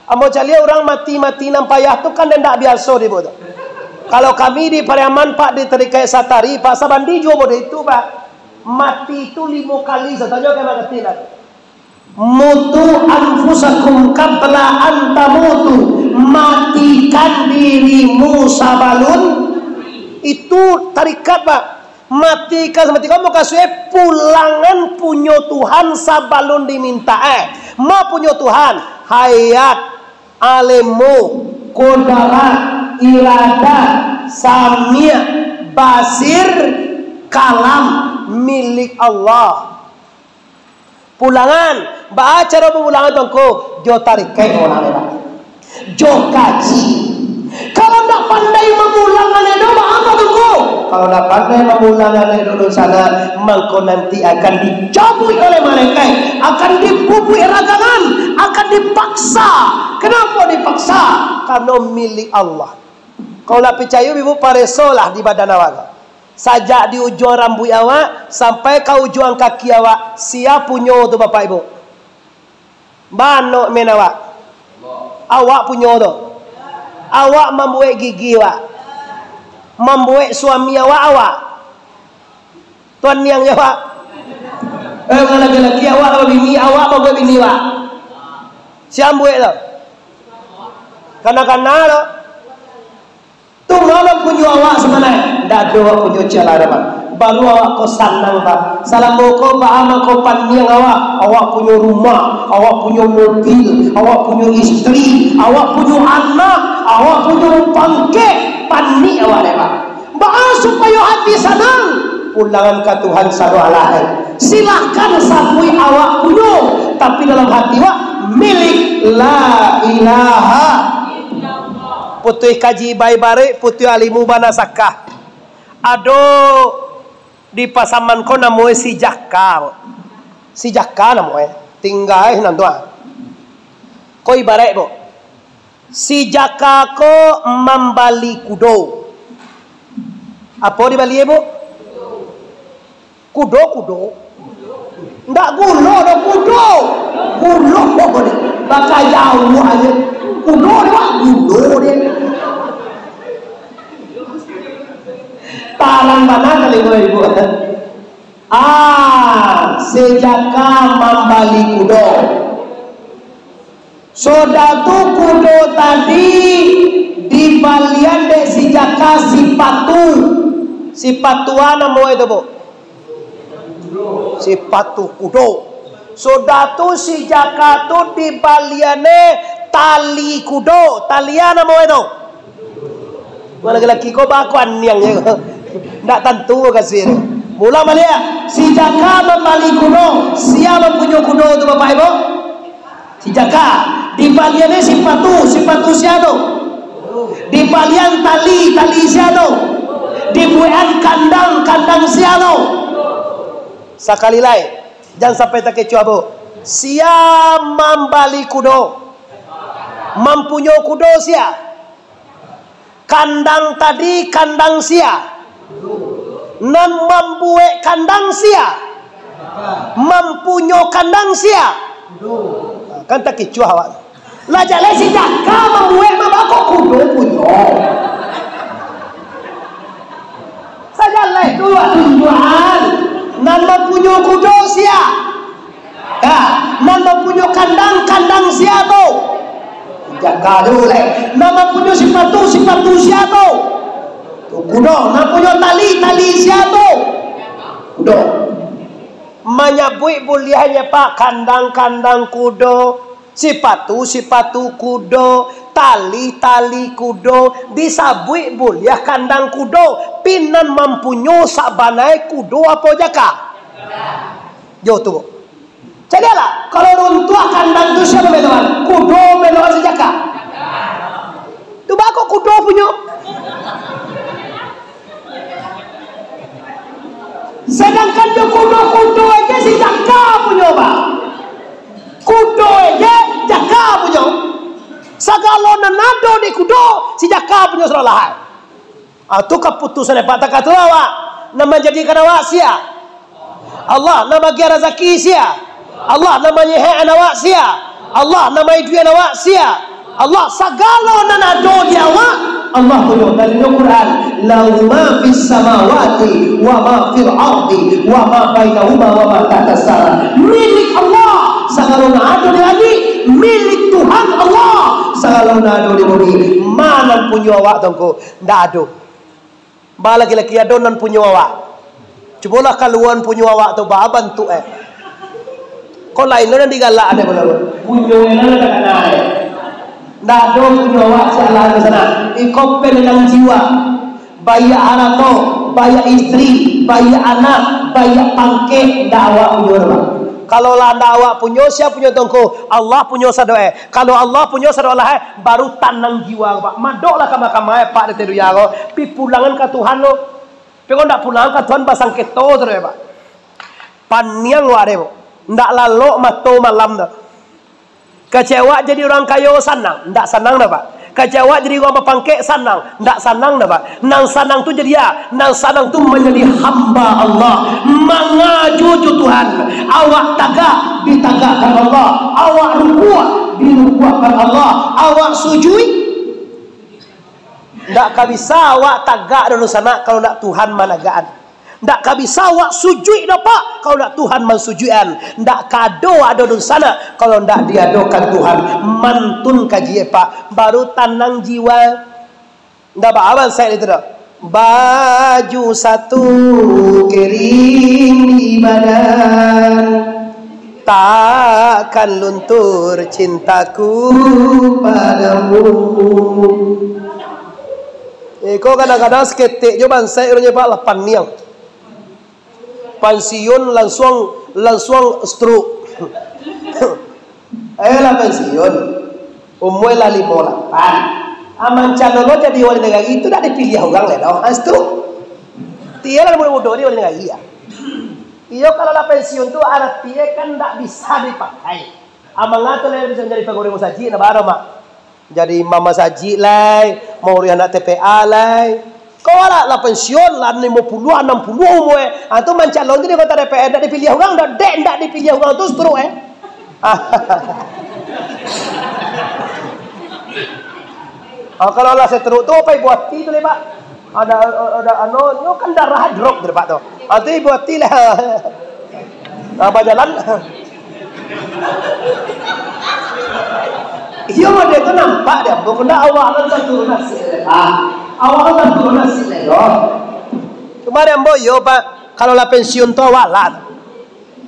Ambo caliak urang mati-mati nan payah tu kan ndak biaso di tu. Kalau kami di Pariaman, Pak, di Tarikaik Satari, Pak, sabandi juo model itu, Pak. Mati tu limo kali, satanyo kan mati lah. "Mutu anfusakum qabla an tamutu." Matikan dirimu sabalun. Itu tarikat, Pak. Matikan, matikan, mukasuik pulangan punyo Tuhan sabalun diminta, eh. Ma punyo Tuhan, hayat, alemu, kodarat, iradat, samiak, basir, kalam, milik Allah. Pulangan, baa caro mamulangan tu, Ngku? Jo tarikaik urang, Pak. Jo kaji. Kalau ndak pandai mamulangan itu, baa tu, Ngku? Kalau ndak pandai mamulangan itu, dunsanak, mangko nanti akan dicabuik oleh malaikat, akan dibubuik ragangan, akan dipaksa. Kenapa dipaksa? Karena milik Allah. Kalau ndak picayo, Ibu, paresolah di badan awak tu. Sajak di ujuang rambuik awak, sampai ka ujuang kaki awak, sia punyo tu, Bapak Ibu? Banok men awak. Awak punyo tu. Awak mambuek gigi awak. Mambuek suami awak, awak. Tuan niang je awak. Eh, bukan laki-laki awak, awak bini, awak mambuek bini awak. Sia mambuek tu? Kana-kana tu. Tu ma punyo awak sabananyo? Ndak ado awak punyo ciek lai, Pak. Baru awak ko sanang, Pak. Salamo ko baa mangko paniang awak? Awak punyo rumah, awak punyo mobil, awak punyo istri, awak punyo anak, awak punyo pangkek, paniang awak dek, Pak. Baa supayo hati sanang? Pulangan ka Tuhan sadoalahan. Silahkan sabuik awak punyo, tapi dalam hati awak milik la ilaha. Putuih kaji baibarat, putuih alimu banasakah. Ado di Pasaman ko namonyo si Jaka. Si Jaka namonyo. Tingga eh nan tu ah. Ko ibarat, Bu. Si Jaka ko mambali kudo. Apo dibali, Bu? Kudo, kudo. Ndak gulo doh, kudo. Gulo kok ni. Bakajauah aja. Kudo ni, Pak, gulo ni. Tarang bana kali ko, Ibu. Ah, si Jaka mambali kudo. Sudah tu kudo tadi dibalian dek si Jaka sipatu. Sipatu a namonyo tu, Bu? Sipatu kudo. Sudah tu si Jaka tu dibaliannyo tali kudo. Tali a namonyo tu? Urang laki-laki ko baa ko aniang je. Ndak tantu kasih tu. Mulang baliak. Si Jaka mambali kudo. Sia mampunyo kudo tu, Bapak Ibu? Si Jaka. Dibaliannyo sipatu, sipatu sia tu? Dibalian tali, tali sia tu? Dibuekan kandang, kandang sia tu? Sakali lai, jan sampai takecoh, Bu. Sia mambali kudo? Mampunyo kudo sia? Kandang tadi, kandang sia? Nan mambuek kandang sia? Mampunyo kandang sia? Kan takicuah awak. Lah jaleh si Jaka mambuek mah, baa kok kudo punyo. Sajaleh tu awak tunjuakan. Nan mampunyo kudo sia? Ka, nan mampunyo kandang, kandang sia tu? Jaka tu lai. Nan mampunyo sipatu, sipatu sia tu? Tu kudo. Nan punyo tali, tali sia tu? Kudo. Manyabuik buliahnyo, Pak, kandang, kandang kudo, sipatu, sipatu kudo, tali, tali kudo, disabuik buliah kandang kudo, pi nan mampunyo sabanai kudo apo Jaka? Jo tu, Bu. Caliaklah, kalau runtuah kandang tu, sia mambetokan? Kudo mambetokan si Jaka. Tu baa kok kudo punyo? Sadangkan jo kudo, kudo aja si Jaka punyo, Pak. Kudo aja Jaka punyo. Sagalo nan ado di kudo, si Jaka punyo sudah lahai. Ah, tu kaputusan dek Pak Takatulah awak. Nan manjadikan awak sia? Allah. Nan bagi razaki sia? Allah. Nan manyehatkan awak sia? Allah. Nan maiduikan awak sia? Allah, sagalo nan ado di awak, Allah punyo. Dalam Quran, "Lahu ma fis samawati wa ma fil ardi wa ma bainahuma wa ma tahtas sara." Milik Allah sagalo nan ado di langik, milik Tuhan Allah sagalo nan ado di bumi. Ma nan punyo awak tu ngko? Ndak ado. Ba laki-laki ado nan punyo awak. Cubolah kaluan punyo awak tu, ba bantuak eh. Kok lain lo nan digalak ado pulo. Punyo nan ado takana eh. Ndak ado punyo awak sialah di sana. Iko pen nan jiwa. Baiak harato, baiak istri, baiak anak, baiak pangkek, ndak awak punyo tu, Pak. Kalau lah ndak awak punyo, sia punyo tu ngko? Allah punyo sado eh. Kalau Allah punyo sado lah eh, baru tanang jiwa, Pak. Madoklah kama-kama eh, Pak, di dunia ko. Pi pulangan ka Tuhan lo. Pi kok ndak pulangan ka Tuhan, basangketo tu eh, Pak. Paniang wak deh, Bu. Ndak lalok mato malam tu. Kecek awak jadi urang kayo sanang, ndak sanang dah, Pak. Kecek awak jadi urang bapangkek sanang, ndak sanang dah, Pak. Nan sanang tu jadi a, nan sanang tu manjadi hamba Allah, mangaju jo Tuhan. Awak tagak, ditagakkan Allah. Awak rukuak, dirukuakkan Allah. Awak sujuik, ndak ka bisa awak tagak dulu sanak kalau ndak Tuhan managakan. Ndak ka bisa awak sujuik doh, Pak, kalau ndak Tuhan mansujuikan. Ndak ka ado, ado dunsanak kalau ndak diadokan Tuhan. Mantun kaji, Pak, baru tanang jiwa. Ndak baa bansaik itu doh. Baju satu kering di badan, takkan luntur cintaku padamu. Iko kadang-kadang saketek jo bansaik urang nyo, Pak, lah paniang. Pansiun lansuang, lansuang stroke. Eh, lah pansiun. Umua lah limo lapan. Aman calo lo jadi wali nagari tu dak dipiliah urang lai doh. Ah, stroke. Tiyo lah mudo-mudo ni wali nagari ah. Iyo, kalau lah pansiun tu aratinyo kan dak bisa dipakai. Aman lah tu lai bisa jadi pangurus masajik, nah, baru, Mak. Jadi imam masajik lai, mauruih anak T P A lai. Kau lah, lah pensiun, lah limo puluah, anam puluah umur eh. Ah, tu mancalon tu di anggota D P R, ndak dipiliah urang, ndak, dek, ndak dipiliah urang tu seteruk eh. Ah, kalau lah seteruk tu, apa ibu hati tu, Pak? Ada, ada, anu, nyo kan darah drop tu, Pak, tu. Ah, tu ibu hati lah. Ah, bajalan. Iyo, mode tu nampak dek ambo, kok ndak awak tu taturun nasib, ah. Awak tu taturun nasib, doh. Cuma dek ambo, iyo, Pak, kalau lah pensiun tu awak lah.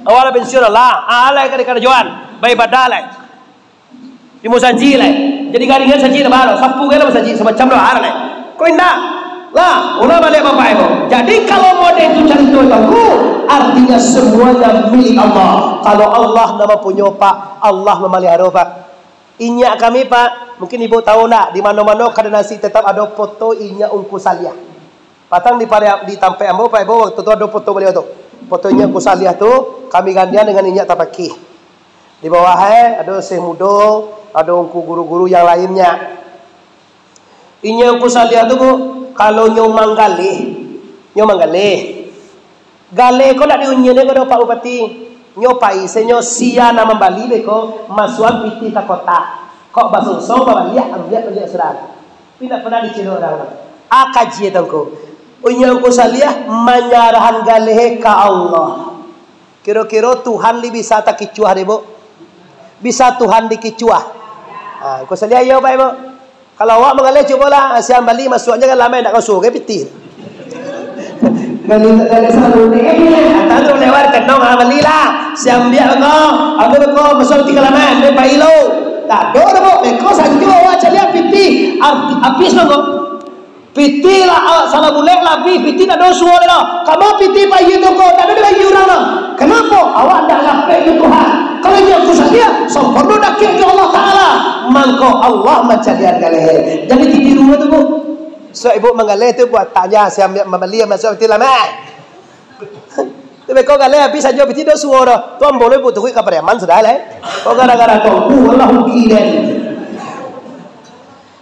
Awak lah pensiun lah. Ah, alai ka dikarajoan, baibadah lai. Di musajik lai. Jadi garingan sajik lah, sapu kan lah musajik, samacam doh, ah, lai. Kok indak? Lah, ulah baliak bapak ibu. Jadi, kalau mode itu carito Tuanku, artinya semuanya milik Allah. Kalau Allah nan mampunyoi, Pak, Allah mamaliharo, Pak. Inyiak kami, Pak, mungkin ibu tahu ndak, di mano-mano kadai nasi tetap ado foto inyiak Ungku Saliah. Patang di pari-, di tampek ambo, Pak, ibu, waktu tu ado foto baliau tu. Foto inyiak Ungku Saliah tu, kami gandian dengan inyiak Tapaki. Di bawah, eh, ado Syekh Mudo, ado ungku guru-guru yang lainnya. Inyo Ungku Saliah tu, Bu, kalau nyo manggaleh, nyo manggaleh. Galeh ko ndak diunyian ko doh, Pak Bupati. Nyo pai, se nyo sia nan mambali beko, masuakan pitih ka kotak. Kok basonsong babaliak, ambiak baliak surang. Tapi ndak pernah dicilok urang tu. Ah, kaji tu, Ungku. Inyo Ungku Saliah manyarahan galeh ka Allah. Kiro-kiro Tuhan li bisa takicuah dek, Bu? Bisa Tuhan dikicuah? Ha, Ungku Saliah iyo, Pak, Ibu. Kalau awak manggaleh, cubolah, siang bali masuaknyo ka dalam, indak ka surau, pitih. Bali tak ada saluran, eh. Tantu lewat kenong, ha, balilah. Siang biak beko, ambo beko, masuak pitih ka dalam, ambo pai lo. Tak ado doh, Bu. Beko sanjo awak caliak pitih. Ap-, apis lo, Bu. Pitih lah, ah, salah bulek lah abih, pitih tak ado suo lai doh. Kama pitih payie tu ko, tak ado dibayie urang doh. Kanapo? Awak ndak rapek jo Tuhan. Kalau inyo Ungku Saliah, samporno dakek jo Allah Taala, mangko Allah mancaliak galeh. Jadi titiru tu, Bu. So, ibu manggaleh tu buatan ja, siang mambali masuak pitih lah, mah. Tu beko galeh abih sajo pitih dak suo doh. Tu ambo lo ibu turuik ka Pariaman sudah lai. Kok gara-gara tu, Allah rugi den.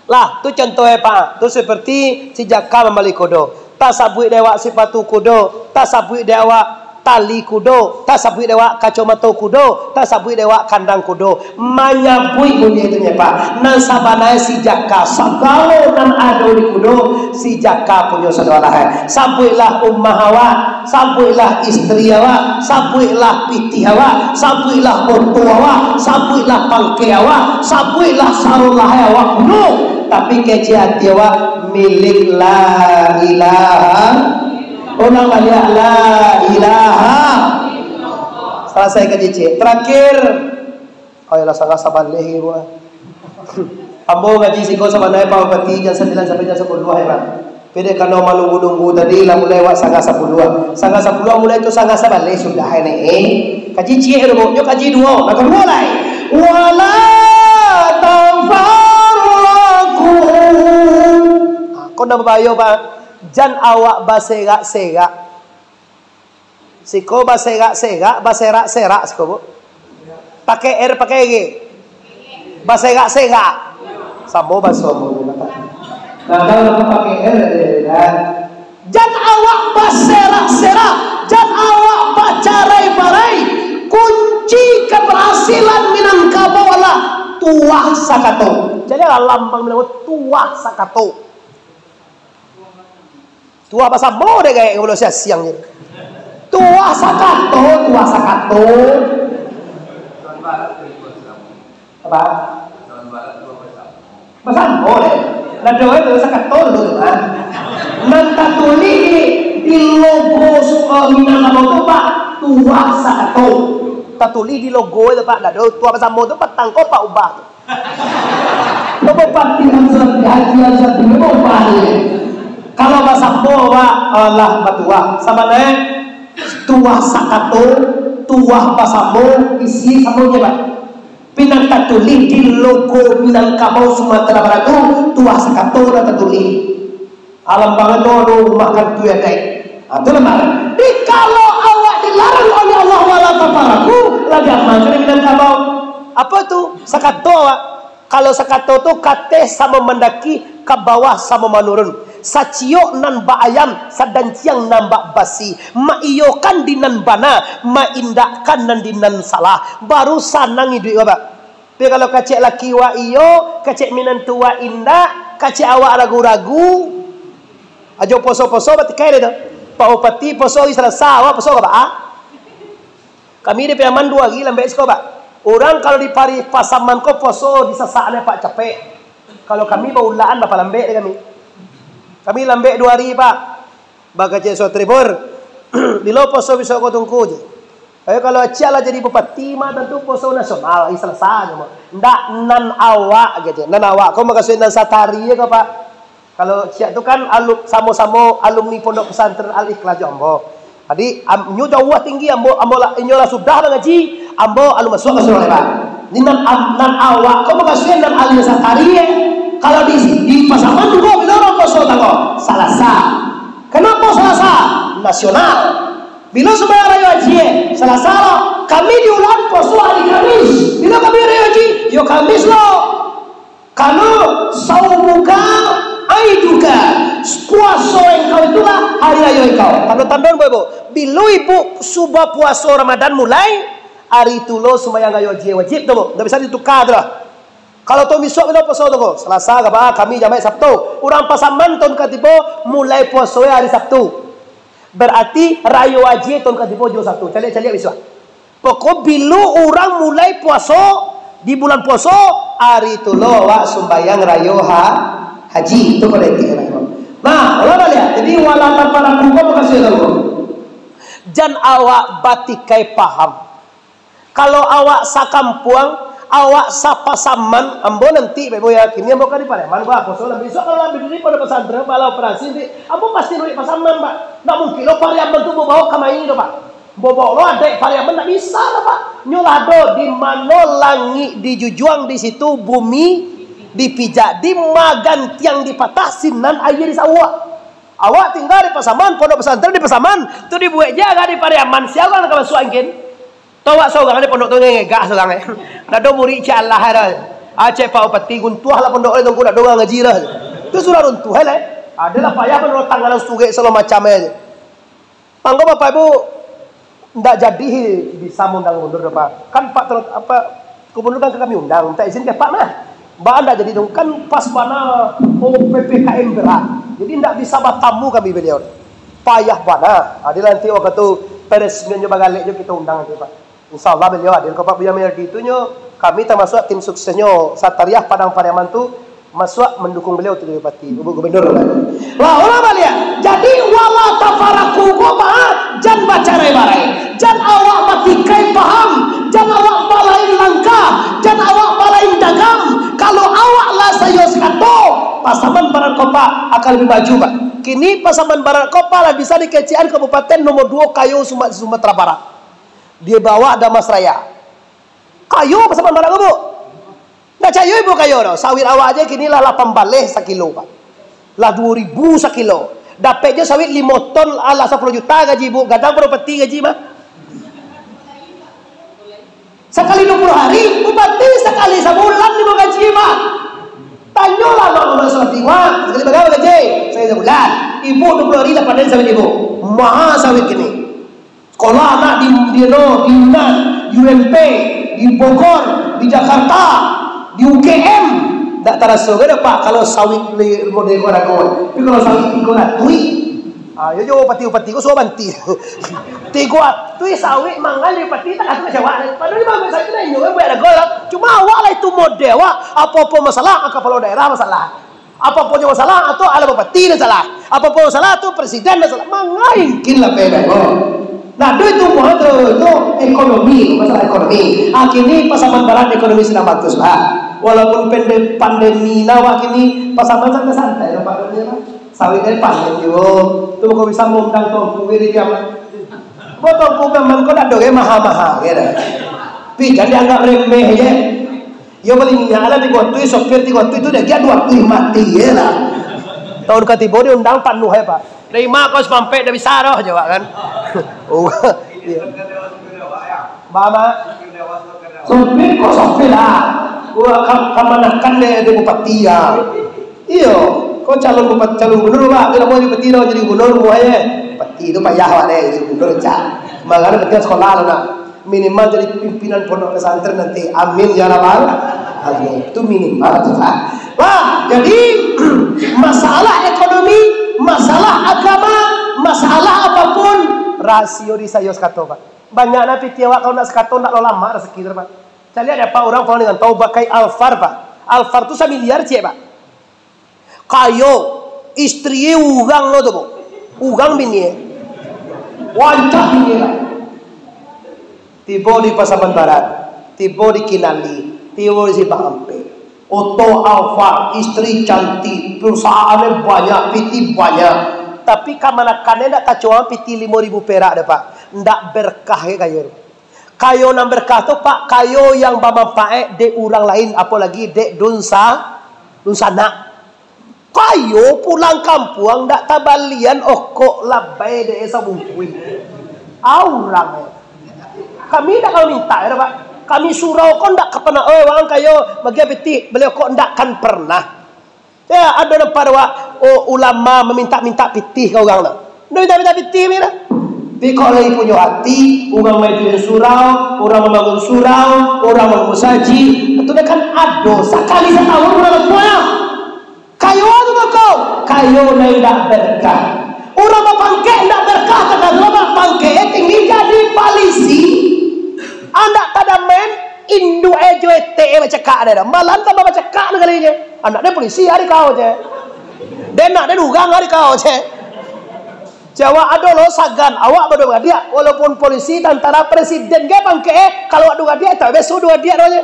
Lah, tu contoh, eh, Pak. Tu seperti si Jaka mambali kudo. Tasabuik dek awak sipatu kudo, tasabuik dek awak tali kudo, tasabuik dek awak kacomato kudo, tasabuik dek awak kandang kudo. Manyabuik bunyi itu nyo, Pak. Nan sabananyo si Jaka, sagalo nan ado di kudo, si Jaka punyo sadoalahan. Sabuiklah umah awak, sabuiklah istri awak, sabuiklah pitih awak, sabuiklah oto awak, sabuiklah pangkek awak, sabuiklah sarolah awak punyo. Tapi kecek ati awak milik la ilaha. Ulang baliak, la ilaha. Salasai kaji ciek. Terakhir, ayolah, sangah sabaleh ibu. Ambo ngaji siko sabananyo Pak Bupati jam sambilan sampai jam sapuluah ya, Pak. Tapi dek karano manunggu-nunggu tadi, lah mulai awak sangah sapuluah. Sangah sapuluah mulai tu sangah sabaleh sudah ini. Kaji ciek dulu, nyo kaji duo, nak kaduo lai. Wala tafarraqu. Ha, ko nan babahayo, Pak. Jan awak baserak-serak. Siko baserak-serak, baserak-serak siko, Bu. Pakai R, pakai G. Baserak-serak. Samo baso. Nah, kalau pakai R, eh, dah. Jan awak baserak-serak, jan awak bacarai-barai. Kunci keberhasilan Minangkabau alah tuah sakato. Jadi, alah lambang Minangkabau tuah sakato. Tuah basamo dek gaek ka Pulau Siasiang je. Tuah sakato, tuah sakato. Apa? Basamo dek. Nado itu sakato tu, kan? Nan tatulih di, di logo su-, eh, Minangkabau tu, Pak, tuah sakato. Tatulih di logo itu, Pak, nado tuah basamo tu, patang ko, Pak, ubah tu. Bupati Hamzah, Haji Hamzah, bupati. Kalau basamo, Pak, alah batuah. Sabananyo tuah sakato, tuah basamo, isi samo je, Pak. Tapi nan tatulih di logo Minangkabau Sumatera Barat tu, tuah sakato nan tatulih. Alam banget tu, aduh, makan tu ya, dai. Ha, tu lambangan. Tapi kalau awak dilarang oleh Allah, wala tafarraqu, lah diamalkan di Minangkabau. Apa tu? Sakato awak. Kalau sakato tu, kateh samo mandaki, ka bawah samo manurun. Saciok nan bak ayam, sadanciang nan bak basi. Maiyokan di nan bana, maindakkan nan di nan salah. Baru sanang iduik, Bapak. Tapi kalau kecek laki wak iyo, kecek minantu wak indak, kecek awak ragu-ragu, ajo poso-poso batikai deh tu. Pak Bupati poso hari Salasa, awak poso ka baa? Kami di Piaman duo hari lambek siko, Pak. Urang kalau di Pari Pasaman ko poso disasak dek Pak capek. Kalau kami baulaan bapalambek dek kami. Kami lambek duo hari, Pak. Bakecek Suatri Pur, bilo poso bisuak ko Tungku je. Ayo, kalau ciek lah jadi bupati mah, tantu poso nasional, hari Salasa je mah. Ndak, nan awak je, nan awak ko makasuik nan satari ko, Pak. Kalau ciek tu kan alu-, samo-samo alumni Pondok Pesantren Al-Ikhlas jo ambo. Jadi, am-, inyo jauah tinggi, ambo, ambo lah, inyo lah sudah mangaji, ambo alun masuak ka surau, Pak. Jadi, nan, am-, nan awak ko makasuik nan ahli satari, eh. Kalau di, di Pasaman juo bilo urang poso tanggal Salasa. Kanapo Salasa? Nasional. Bilo sumbayang rayo haji, eh? Salasa lo. Kami di Ulakan poso hari Kamis. Bilo kami rayo haji? Yo Kamis lo. Karano saumuka aiduka. Puaso engkau itulah hari rayo engkau. Tando-tando, Bu, Ibu. Bilo Ibu suba puaso Ramadan mulai, hari tu lo sumbayang rayo haji wajib tu, Bu. Ndak bisa dituka tu lah. Kalau taun bisuak bilo puaso tu ko? Salasa ka baa, kami jamaah Sabtu. Urang Pasaman taun ka tibo mulai puaso hari Sabtu. Berarti rayo haji taun ka tibo juo Sabtu. Caliak-caliak bisuak. Pokok bilo urang mulai puaso di bulan puaso, hari tu lo awak sumbayang rayo ha-, haji. Tu pada intinya. Nah, kalau dah lihat, jadi wala tafarraqu ko makasuik tu. Jan awak batikai paham. Kalau awak sakampuang, awak sapasaman, ambo nanti, Bapak Ibu, yakini ambo ka di Pariaman, bah, poso lah. Bisuak kalau lah badiri Pondok Pesantren, bala operasi, nanti ambo pasti nulik Pasaman, Pak. Ndak mungkin lo Pariaman tu ambo bao ka mai tu, Pak. Ambo bao lo adaik Pariaman, ndak bisa lah, Pak. Nyo lah ado, di mano langik dijujuang, di situ bumi dipijak, di ma gantiang dipatah, sinan aia disauak. Awak tingga di Pasaman, Pondok Pesantren di Pasaman, tu dibuek je agak di Pariaman, sia urang nan ka masuak angkin? Tau awak sorang di pondok tu ngegak sorang, eh. Ndak ado murid cak alah dah. Ah, cek Pak Bupati, runtuahlah pondok ni, Tungku, ndak ado urang ngaji dah. Tu surang runtuah, eh. Adalah payah manurun tangan surek segala macam, eh. Mangko Bapak Ibu, Ndak jadi bisa maundang gubernur doh, Pak. Kan Pak Tero-, apa, gubernur kan kami undang, minta izin ka Pak mah. Baa ndak jadi dong, kan pas bana, oh, P P K M berat. Jadi ndak bisa batamu kami baliau. Payah bana. Jadi nanti wakatu peresmiannyo bagalek jo kito undang nanti, Pak. Insya Allah baliau hadir. Kalau Pak Buya Mawardi tu nyo, kami tamasuak tim suksesnyo Satariah Padang Pariaman tu, masuak mandukung baliau tu jadi bupati, bu-, gubernur. Lah, ulang baliak. Jadi, wala tafarraqu ko, Pak, jan bacarai-barai. Jan awak batikai paham. Jan awak balain langkah. Jan awak balain dagang. Kalau awak lah sayo sakato, Pasaman Barat ko, Pak, akan labiah maju, Pak. Kini Pasaman Barat ko, Pak, lah bisa dikecekan kabupaten nomor duo kayo Suma-, Sumatera Barat. Di bawah Dharmasraya. Kayo Pasaman Barat ko, Bu. Ndak cayo ibu kayo doh. Sawit awak aja kini lah lapan baleh sakilo, Pak. Lah duo ribu sakilo. Dapek jo sawit limo ton, alah sapuluah juta gaji ibu. Gadang pado peti gaji mah. Sakali duo puluah hari, bupati sakali sabulan ibu gaji mah. Tanyolah mak, mak Suwati, Mak, sakali bara gaji? Sakali sabulan. Ibu duo puluah hari lah panen sawit ibu. Maha sawit kini. Sekolah anak di, di, no, di Yunan, di U M P, di Bogor, di Jakarta, di U G M. Ndak taraso ka, Pak, kalau sawit bali model ko hargo. Tapi kalau sawit tigo ratuih, ah, yo, yo, pati-pati ko suah banti. Tigo ratuih sawit mangga di pati, tak kacau kacau awak. Padahal di bawah sawit tu dah inyo, buat hargo lah. Cuma awak lah itu model, awak. Apa-apa masalah, ah, kapalo daerah masalah. Apo-apo nyo masalah, atau alah bupati nan salah. Apo-apo masalah tu presiden nan salah. Mangaingkin lah pegang ko. Nah, duit tu buah tu, tu ekonomi, masalah ekonomi. Ah, kini Pasaman Barat ekonomi sedang bagus, Pak. Walaupun pande-, pandemi nah, Pak, kini Pasaman santai-santai lah, Pak, duitnyo, Pak. Sawit dari panen juo. Tu kok bisa maundang Tuanku di Piaman. Kok Tuanku Piaman kok dak ado ge maha-maha ge dah. Pi, jan dianggap remeh je. Yo, bali minyak lah tigo ratuih, sopir tigo ratuih tu, dah agiah duo ratuih mati, yo lah. Taun ka tibo diundang panuah, yo, Pak. Dari mak kau sapampek dah bisa doh, jawab kan. Oh, iya. Ba, ba. Sopir kau sopir lah. Wah, kam-, kamanakan deh, deh bupati, ya. Iyo, kau calon bupati, calon gubernur, Pak. Kau nak mau jadi bupati doh, jadi gubernur, buah, ye. Bupati tu payah, Pak, deh, jadi gubernur, cak. Makanya penting sekolah lah, nak. Minimal jadi pimpinan pondok pesantren nanti. Amin ya rabbal alamin. Itu minimal tu, Pak. Wah, jadi masalah ekonomi, masalah agama, masalah apapun, rasio di sayo sakato, Pak. Banyak nan pitih awak kalau nak sakato, nak lo lama rasaki tu, Pak. Caliak dapek urang pulang dengan tau pakai Alphard, Pak. Alphard tu samiliar ciek, Pak. Kayo, istri urang lo tu, Bu. Urang bini. Wancak bini lah. Tibo di Pasaman Barat, tibo di Kinali, tibo di Simpang Ampek. Oto Alphard, istri cantik, perusahaannyo banyak, piti banyak. Tapi kamanakannyo ndak kacuali piti limo ribu perak deh, Pak. Ndak berkah kayo tu. Kayo nan berkah tu, Pak, kayo yang bamanfaat dek urang lain, apolagi dek dunsa-, dunsanak. Kayo pulang kampuang ndak tabalian okok labai dek sabungkuih. Urang, eh. Kami ndak ka minta, yo, Pak. Kami surau ko ndak ka pernah, "Oi, wang kayo, bagi pitih, bali okok," ndak kan pernah. Ya, ado nan pado awak, oh, ulama mamintak-mintak pitih ka urang tu. Ndak mintak-mintak pitih, mira. Tapi kok lai punyo ati, urang maiduikan surau, urang mambangun surau, urang mambangun musajik, itu dah kan ado sakali satahun urang lakukan. Kayo tu bako, kayo nan indak berkah. Urang bapangkek indak berkah, kadang urang bapangkek tinggi jadi polisi. Andak tadamain, induak e jo etek e bacakak dek e. Malah tambah bacakak tu kalinyo. Anak den polisi ari kau je. Den nak den urang ari kau je. Jawab ado lo sagan, awak baduo gadiak, walaupun polisi, tantara, presiden ge pangkek e, kalau awak duo gadiak, tak biaso duo gadiak doh je.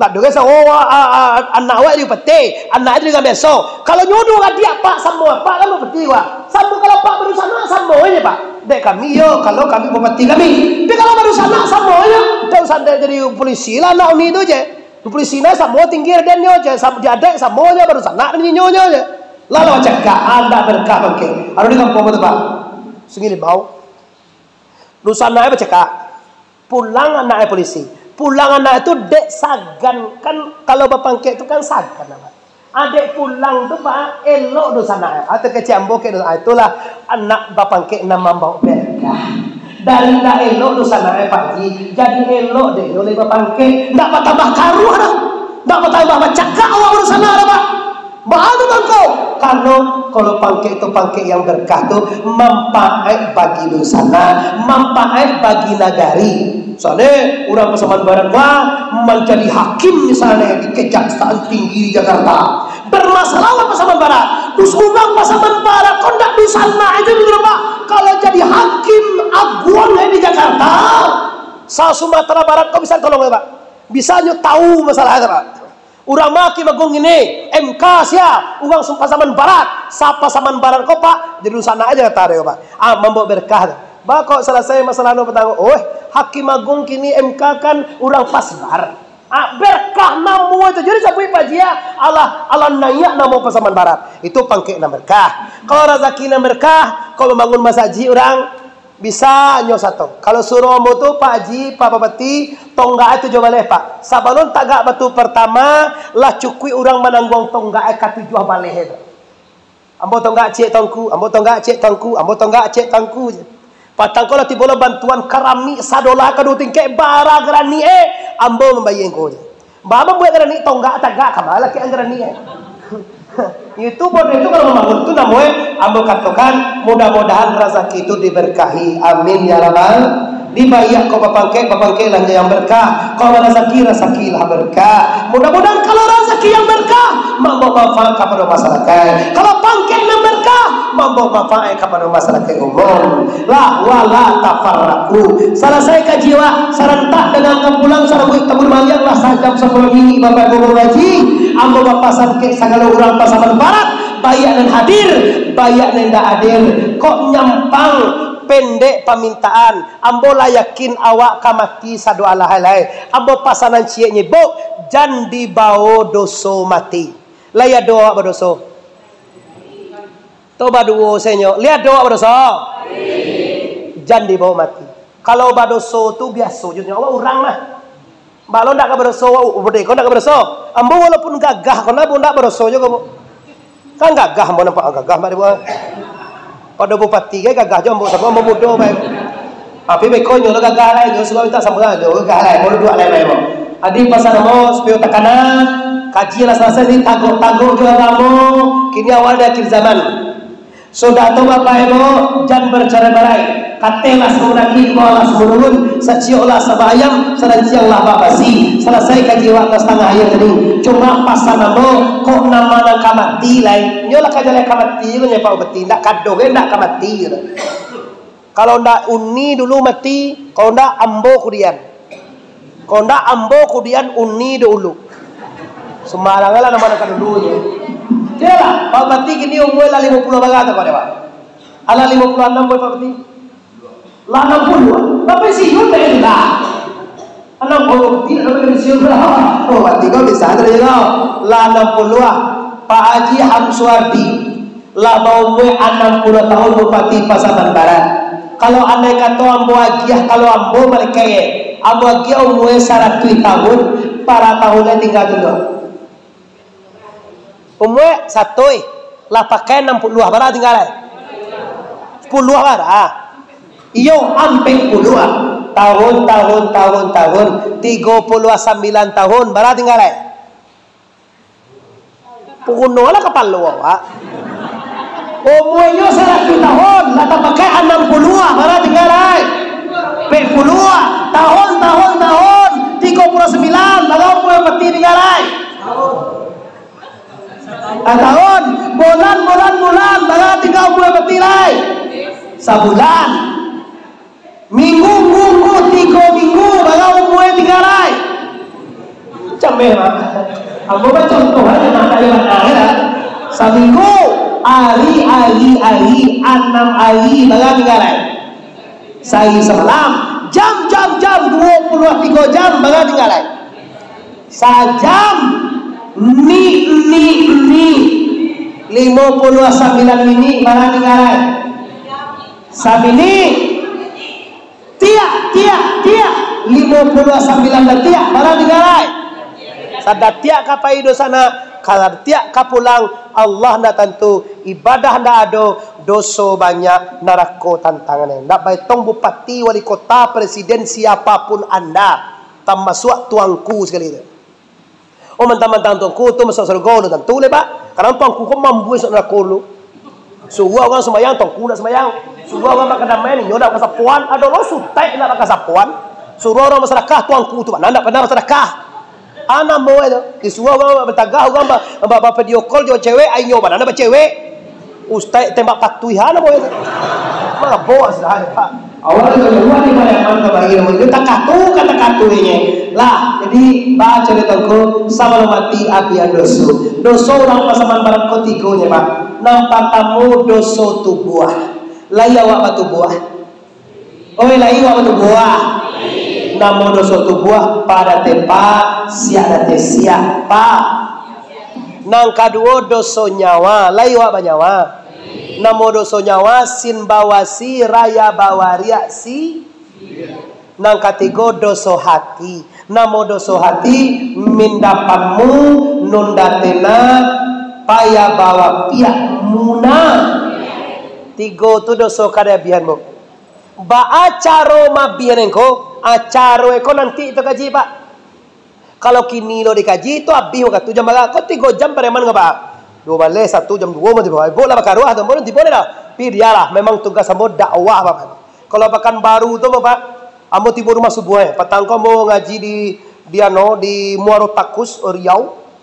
Ndak ado ge sawo, a, a, a, anak awak jadi bupati, anak jadi urang biaso. Kalau nyo duo gadiak, Pak, samo Pak kan bupati, Pak. Samo kalau Pak badunsanak, samo je, Pak. Dek kami yo, kalau kami bupati kami. Tapi kalau badunsanak, samo je. Ndak usah dek jadi polisi lah anak uni tu je. Polisi nah samo tinggi den nyo je, sam-, di adaik samo je, badunsanak den nyo je. Lah, lah bacakak, andak berkah bangke. Ado di kampuang tu, Pak. Sungai Limau. Dunsanak e bacakak. Pulang anak e polisi. Pulang anak e tu dek sagan. Kan kalau bapangkek tu kan sagan, Pak. Adek pulang tu, Pak, elok dunsanak e. Atau kecek ambo kek, ah, itulah anak bapangkek nan mambaok berkah. Dari indak elok dunsanak, eh, Pak Haji, jadi elok dek nyo lai bapangkek. Ndak batambah karuah doh. Ndak batambah bacakak awak dunsanak doh, Pak. Baa tu mangko? Karano, kalau pangkek tu pangkek yang berkah tu, manfaat bagi dunsanak, manfaat bagi nagari. Misalnyo, urang Pasaman Barat, wah, manjadi hakim misalnyo di Kejaksaan Tinggi di Jakarta. Bermasalah urang Pasaman Barat. Terus urang Pasaman Barat, kok ndak dunsanak itu dulu, Pak? Kalau jadi hakim aguang di Jakarta, sa-Sumatera Barat, kok bisa tolong ya, Pak? Bisa nyo tahu masalah itu, Pak. Urang mah hakim aguang ini, M K sia, urang Sum-, Pasaman Barat, sa-Pasaman Barat kok, Pak, jadi dunsanak aja kata dia, Pak. Ah, mambawa berkah tu. Bah, kok selesai masalah nu petang, oh, hakim aguang kini M K kan urang Pasbar. Ah, berkah namo itu. Jadi sabuik Pak Haji, alah, alah naiak namo Pasaman Barat. Itu pangkek nan berkah. Kalau razaki nan berkah, kok mambangun masajik urang, bisa nyo sato. Kalau surau ambo tu, Pak Haji, Pak Bupati, tonggak e tujuah baleh, Pak. Sabalun tagak batu pertama, lah cukuik urang manangguang tonggak e ka tujuah baleh tu. Ambo tonggak ciek Tuangku, ambo tonggak ciek Tuangku, ambo tonggak ciek Tuangku je. Patang ko lah tibo lah bantuan karamik sadolah ka duo tingkek, bara garanik e, ambo mambayia ko je. Ba mambuek garanik tonggak tagak, ka ma lah kian garanik e. Itu bodoh itu kalau mambangun tu namo e, ambo katokan, mudah-mudahan razaki tu diberkahi. Amin ya rabbal. Dibaiak kok bapangkek, bapangkek lah yang berkah. Kalau razaki, razaki lah berkah. Mudah-mudahan kalau razaki yang berkah, mambawa manfaat kapado masyarakat. Kalau pangkek yang berkah, mambawa manfaat kapado masyarakat umum. Lah, wala tafarraqu. Salasai kaji awak, sarantak dangakan pulang, sarambuik tabun maliang lah sajam sapuluah minit, Bapak Ibu Guru Ngaji. Ambo bapasan kek sagalo urang Pasaman Barat, baiak nan hadir, baiak nan indak hadir. Kok nyampang pendek pamintaan, ambo lah yakin awak ka mati sado alahai lai. Ambo pasanan ciek nyebok, jan dibawo doso mati. Lai ado awak badoso? Tu baduo senyo, lai ado awak badoso? Jan dibawo mati. Kalau badoso tu biaso jo nyo awak urang mah. Balo ndak ka badoso, wak, udah ko ndak ka badoso. Ambo walaupun gagah ko, ambo ndak badoso juo ko. Kan gagah ambo nampak, gagah ambo dibuat. Pado bupati gai gagah jo ambo, samo ambo mudo bae. Tapi beko nyo lo gagah lai, nyo sudah minta samo lah, nyo gagah lai, ambo duduak lai bae ambo. Adi pasan ambo, supayo takana, kaji lah salasai ni, tagok-tagok jo agamo, kini awak di akhir zaman. Sudah tu, Bapak Ibu, jan bacarai-barai. Kateh lah samundaki, imbau lah samururun, saciok lah sabak ayam, saranciang lah bak basi. Salasai kaji awak ka satangah ayam tadi. Cuma pasan ambo, kok nama nan ka mati lai? Nyo lah ka jaleh ka mati, nyo Pak Bupati, ndak ka doh, ndak ka mati, gitu. Kalau ndak uni dulu mati, kalau ndak ambo kudian. Kok ndak ambo kudian uni dahulu. Sumbarang lah nama nan ka dulu je. Kiro lah, Pak Bupati kini umua lah limo puluah bara tu, Pak, dek, Pak? Alah limo puluah anam, Pak Bupati? Lah anam puluah. Tapi siun dah itu lah. Anam puluah, tidak ada siun lah. Oh, Pak Bupati kau bisa tadi kau. Lah anam puluah. Pak Haji Hamsuardi. Lah baumua anam puluah tahun Bupati Pasaman Barat. Kalau andai kato ambo agiah, kalau ambo malekaik, ambo agiah umua saratuih tahun, bara tahun lai tingga tu. Umua satoi, lah pakai anam puluah, bara tingga lai? Sapuluah bara. Iyo, ampek puluah. Tahun, tahun, tahun, tahun. Tigo puluah sambilan tahun, bara tingga lai? Punolah kapalo awak. Umuanyo saratuih tahun, lah tapakai anam puluah, bara tingga lai? Ampek puluah. Tahun, tahun, tahun, tigo puluah sambilan, bara umua mati tingga lai? Ah, tahun, bulan, bulan, bulan, bara tingga umua mati lai? Sabulan. Minggu, minggu, tigo minggu, bara umua tingga lai? Cameh, Mak. Ambo bacontoh aja, Mak, dari mana, ya? Saminggu, ari, ari, ari, anam ari, bara tingga lai? Sahari samalam, jam, jam, jam, duo puluah tigo jam, bara tingga lai? Sajam, ni, ni, ni, limo puluah sambilan minit, bara tingga lai? Saminik. Tiak, tiak, tiak. Limo puluah sambilan datiak, bara tingga lai? Sadatiak ka pai dunsanak, Kalau tiak ka pulang, Allah ndak tantu, ibadah ndak ado, doso banyak, narako tantangannyo. Ndak baetong bupati, wali kota, presiden, siapapun anda, tamasuak tuangku sakali tu. Oh, mantang-mantang tuangku tu masuak sarugo, ndak tantu lai, Pak. Kadang tuangku ko mambuih masuak narako dulu. Suruah urang sumbayang, tuangku ndak sumbayang. Suruah urang bakadamaian, inyo ndak bakasapoan. Ado lo sutek ndak bakasapoan. Suruah urang basadakah, tuangku tu mah ndak pernah basadakah. Ah, namo itu. Disuruah urang batagah, urang ba, ba, ba video call jo cewek, ah, inyo bana ndak bacewek. Ustaz tembak patuih, ah, namo itu. Mabok sudah, Pak. Awak tu buat ni banyak man ka bahir, dia takatu, ka takatu ini. Lah, jadi baca di tongko, sabalum mati apian doso. Doso urang pasaman barat ko tigo nyo, Pak. Nan partamo doso tubuah. Lai awak batubuah? Oi, lai awak batubuah? Namo doso tubuah, pa dateh pa, siak dateh siak, pa. Nan kaduo doso nyawa, lai awak banyawa? Namo doso nyawa, sin bawasi, raya bawariak, si. Nan katigo doso hati. Namo doso hati, minda pamu, nunda tena, paya bawa piak, muna. Tigo tu doso kada abihan, Bu. Baa caro mabihan engko? Acaro eko nanti tu kaji, Pak. Kalau kini lo dikaji, tu abih wakatu jam bara. Ko tigo jam pareman ko, Pak. Duo baleh, satu jam duo mah tibo. Ibuk lah bakaruah tu, ambo tibo dah. Pi dialah, memang tugas ambo dakwah, Bapak. Kalau Pakanbaru tu, Bapak, ambo tibo rumah subuah, eh. Patang ko ambo ngaji di, di ano, di Muaro Takus, Riau.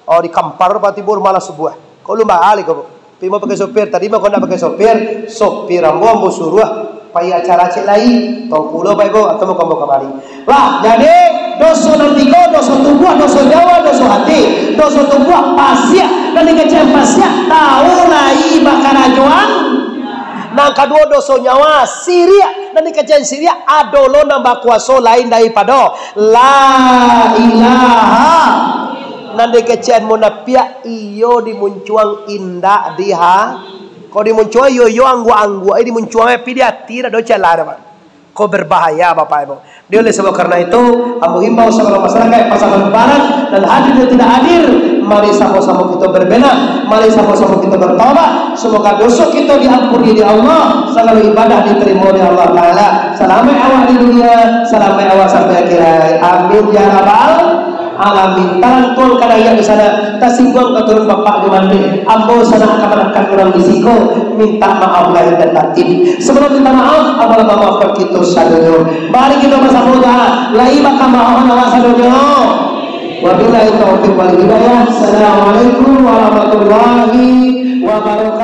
Oh, di Kampar, Pak, tibo rumah lah subuah. Ko alun baa lai ko, Bu. Pi mau pakai sopir, tadi mah ko ndak pakai sopir, sopir ambo, ambo suruah pai acara cek lai, tongkulo bae, Bu, atau mau kamari. Lah, jadi doso nan tigo, doso tubuah, doso nyawa, doso hati. Doso tubuah pasiak, nan dikecek pasiak, tahu lai bakarajoan. Nan kaduo doso nyawa, siriak, nan dikecek siriak, ado lo nan bakuaso lain daripado La ilaha. Nan dikecekan munapiak, iyo dimuncuang indak diha. Kok dimuncuang iyo-iyo, angguak-angguak, eh, dimuncuang, eh, pi di ati, dak ado cala dah, Pak. Kok berbahaya, Bapak Ibu. Jadi oleh sebab karena itu, ambo himbau saluruh masyarakat Pasaman Barat nan hadir dan tidak hadir, mari samo-samo kita berbenah, mari samo-samo kita bertobat. Semoga dosa kita diampuni oleh Allah, segala ibadah diterima oleh Allah Taala. Salamaik awak di dunia, salamaik awak sampai akhirat. Amin ya rabbal alamin. Tarantuang ka dayah di sana, tasingguang ka turun bapak di mandi. Ambo sanak kamanakan urang di siko, minta maaf lahir dan batin. Sebelum minta maaf, ambo lah mamaafkan kita sadonyo. Mari kita basamo doa, lai bakamaafan awak sadonyo. Wabillahi taufiq wal hidayah. Assalamualaikum warahmatullahi wabarakatuh.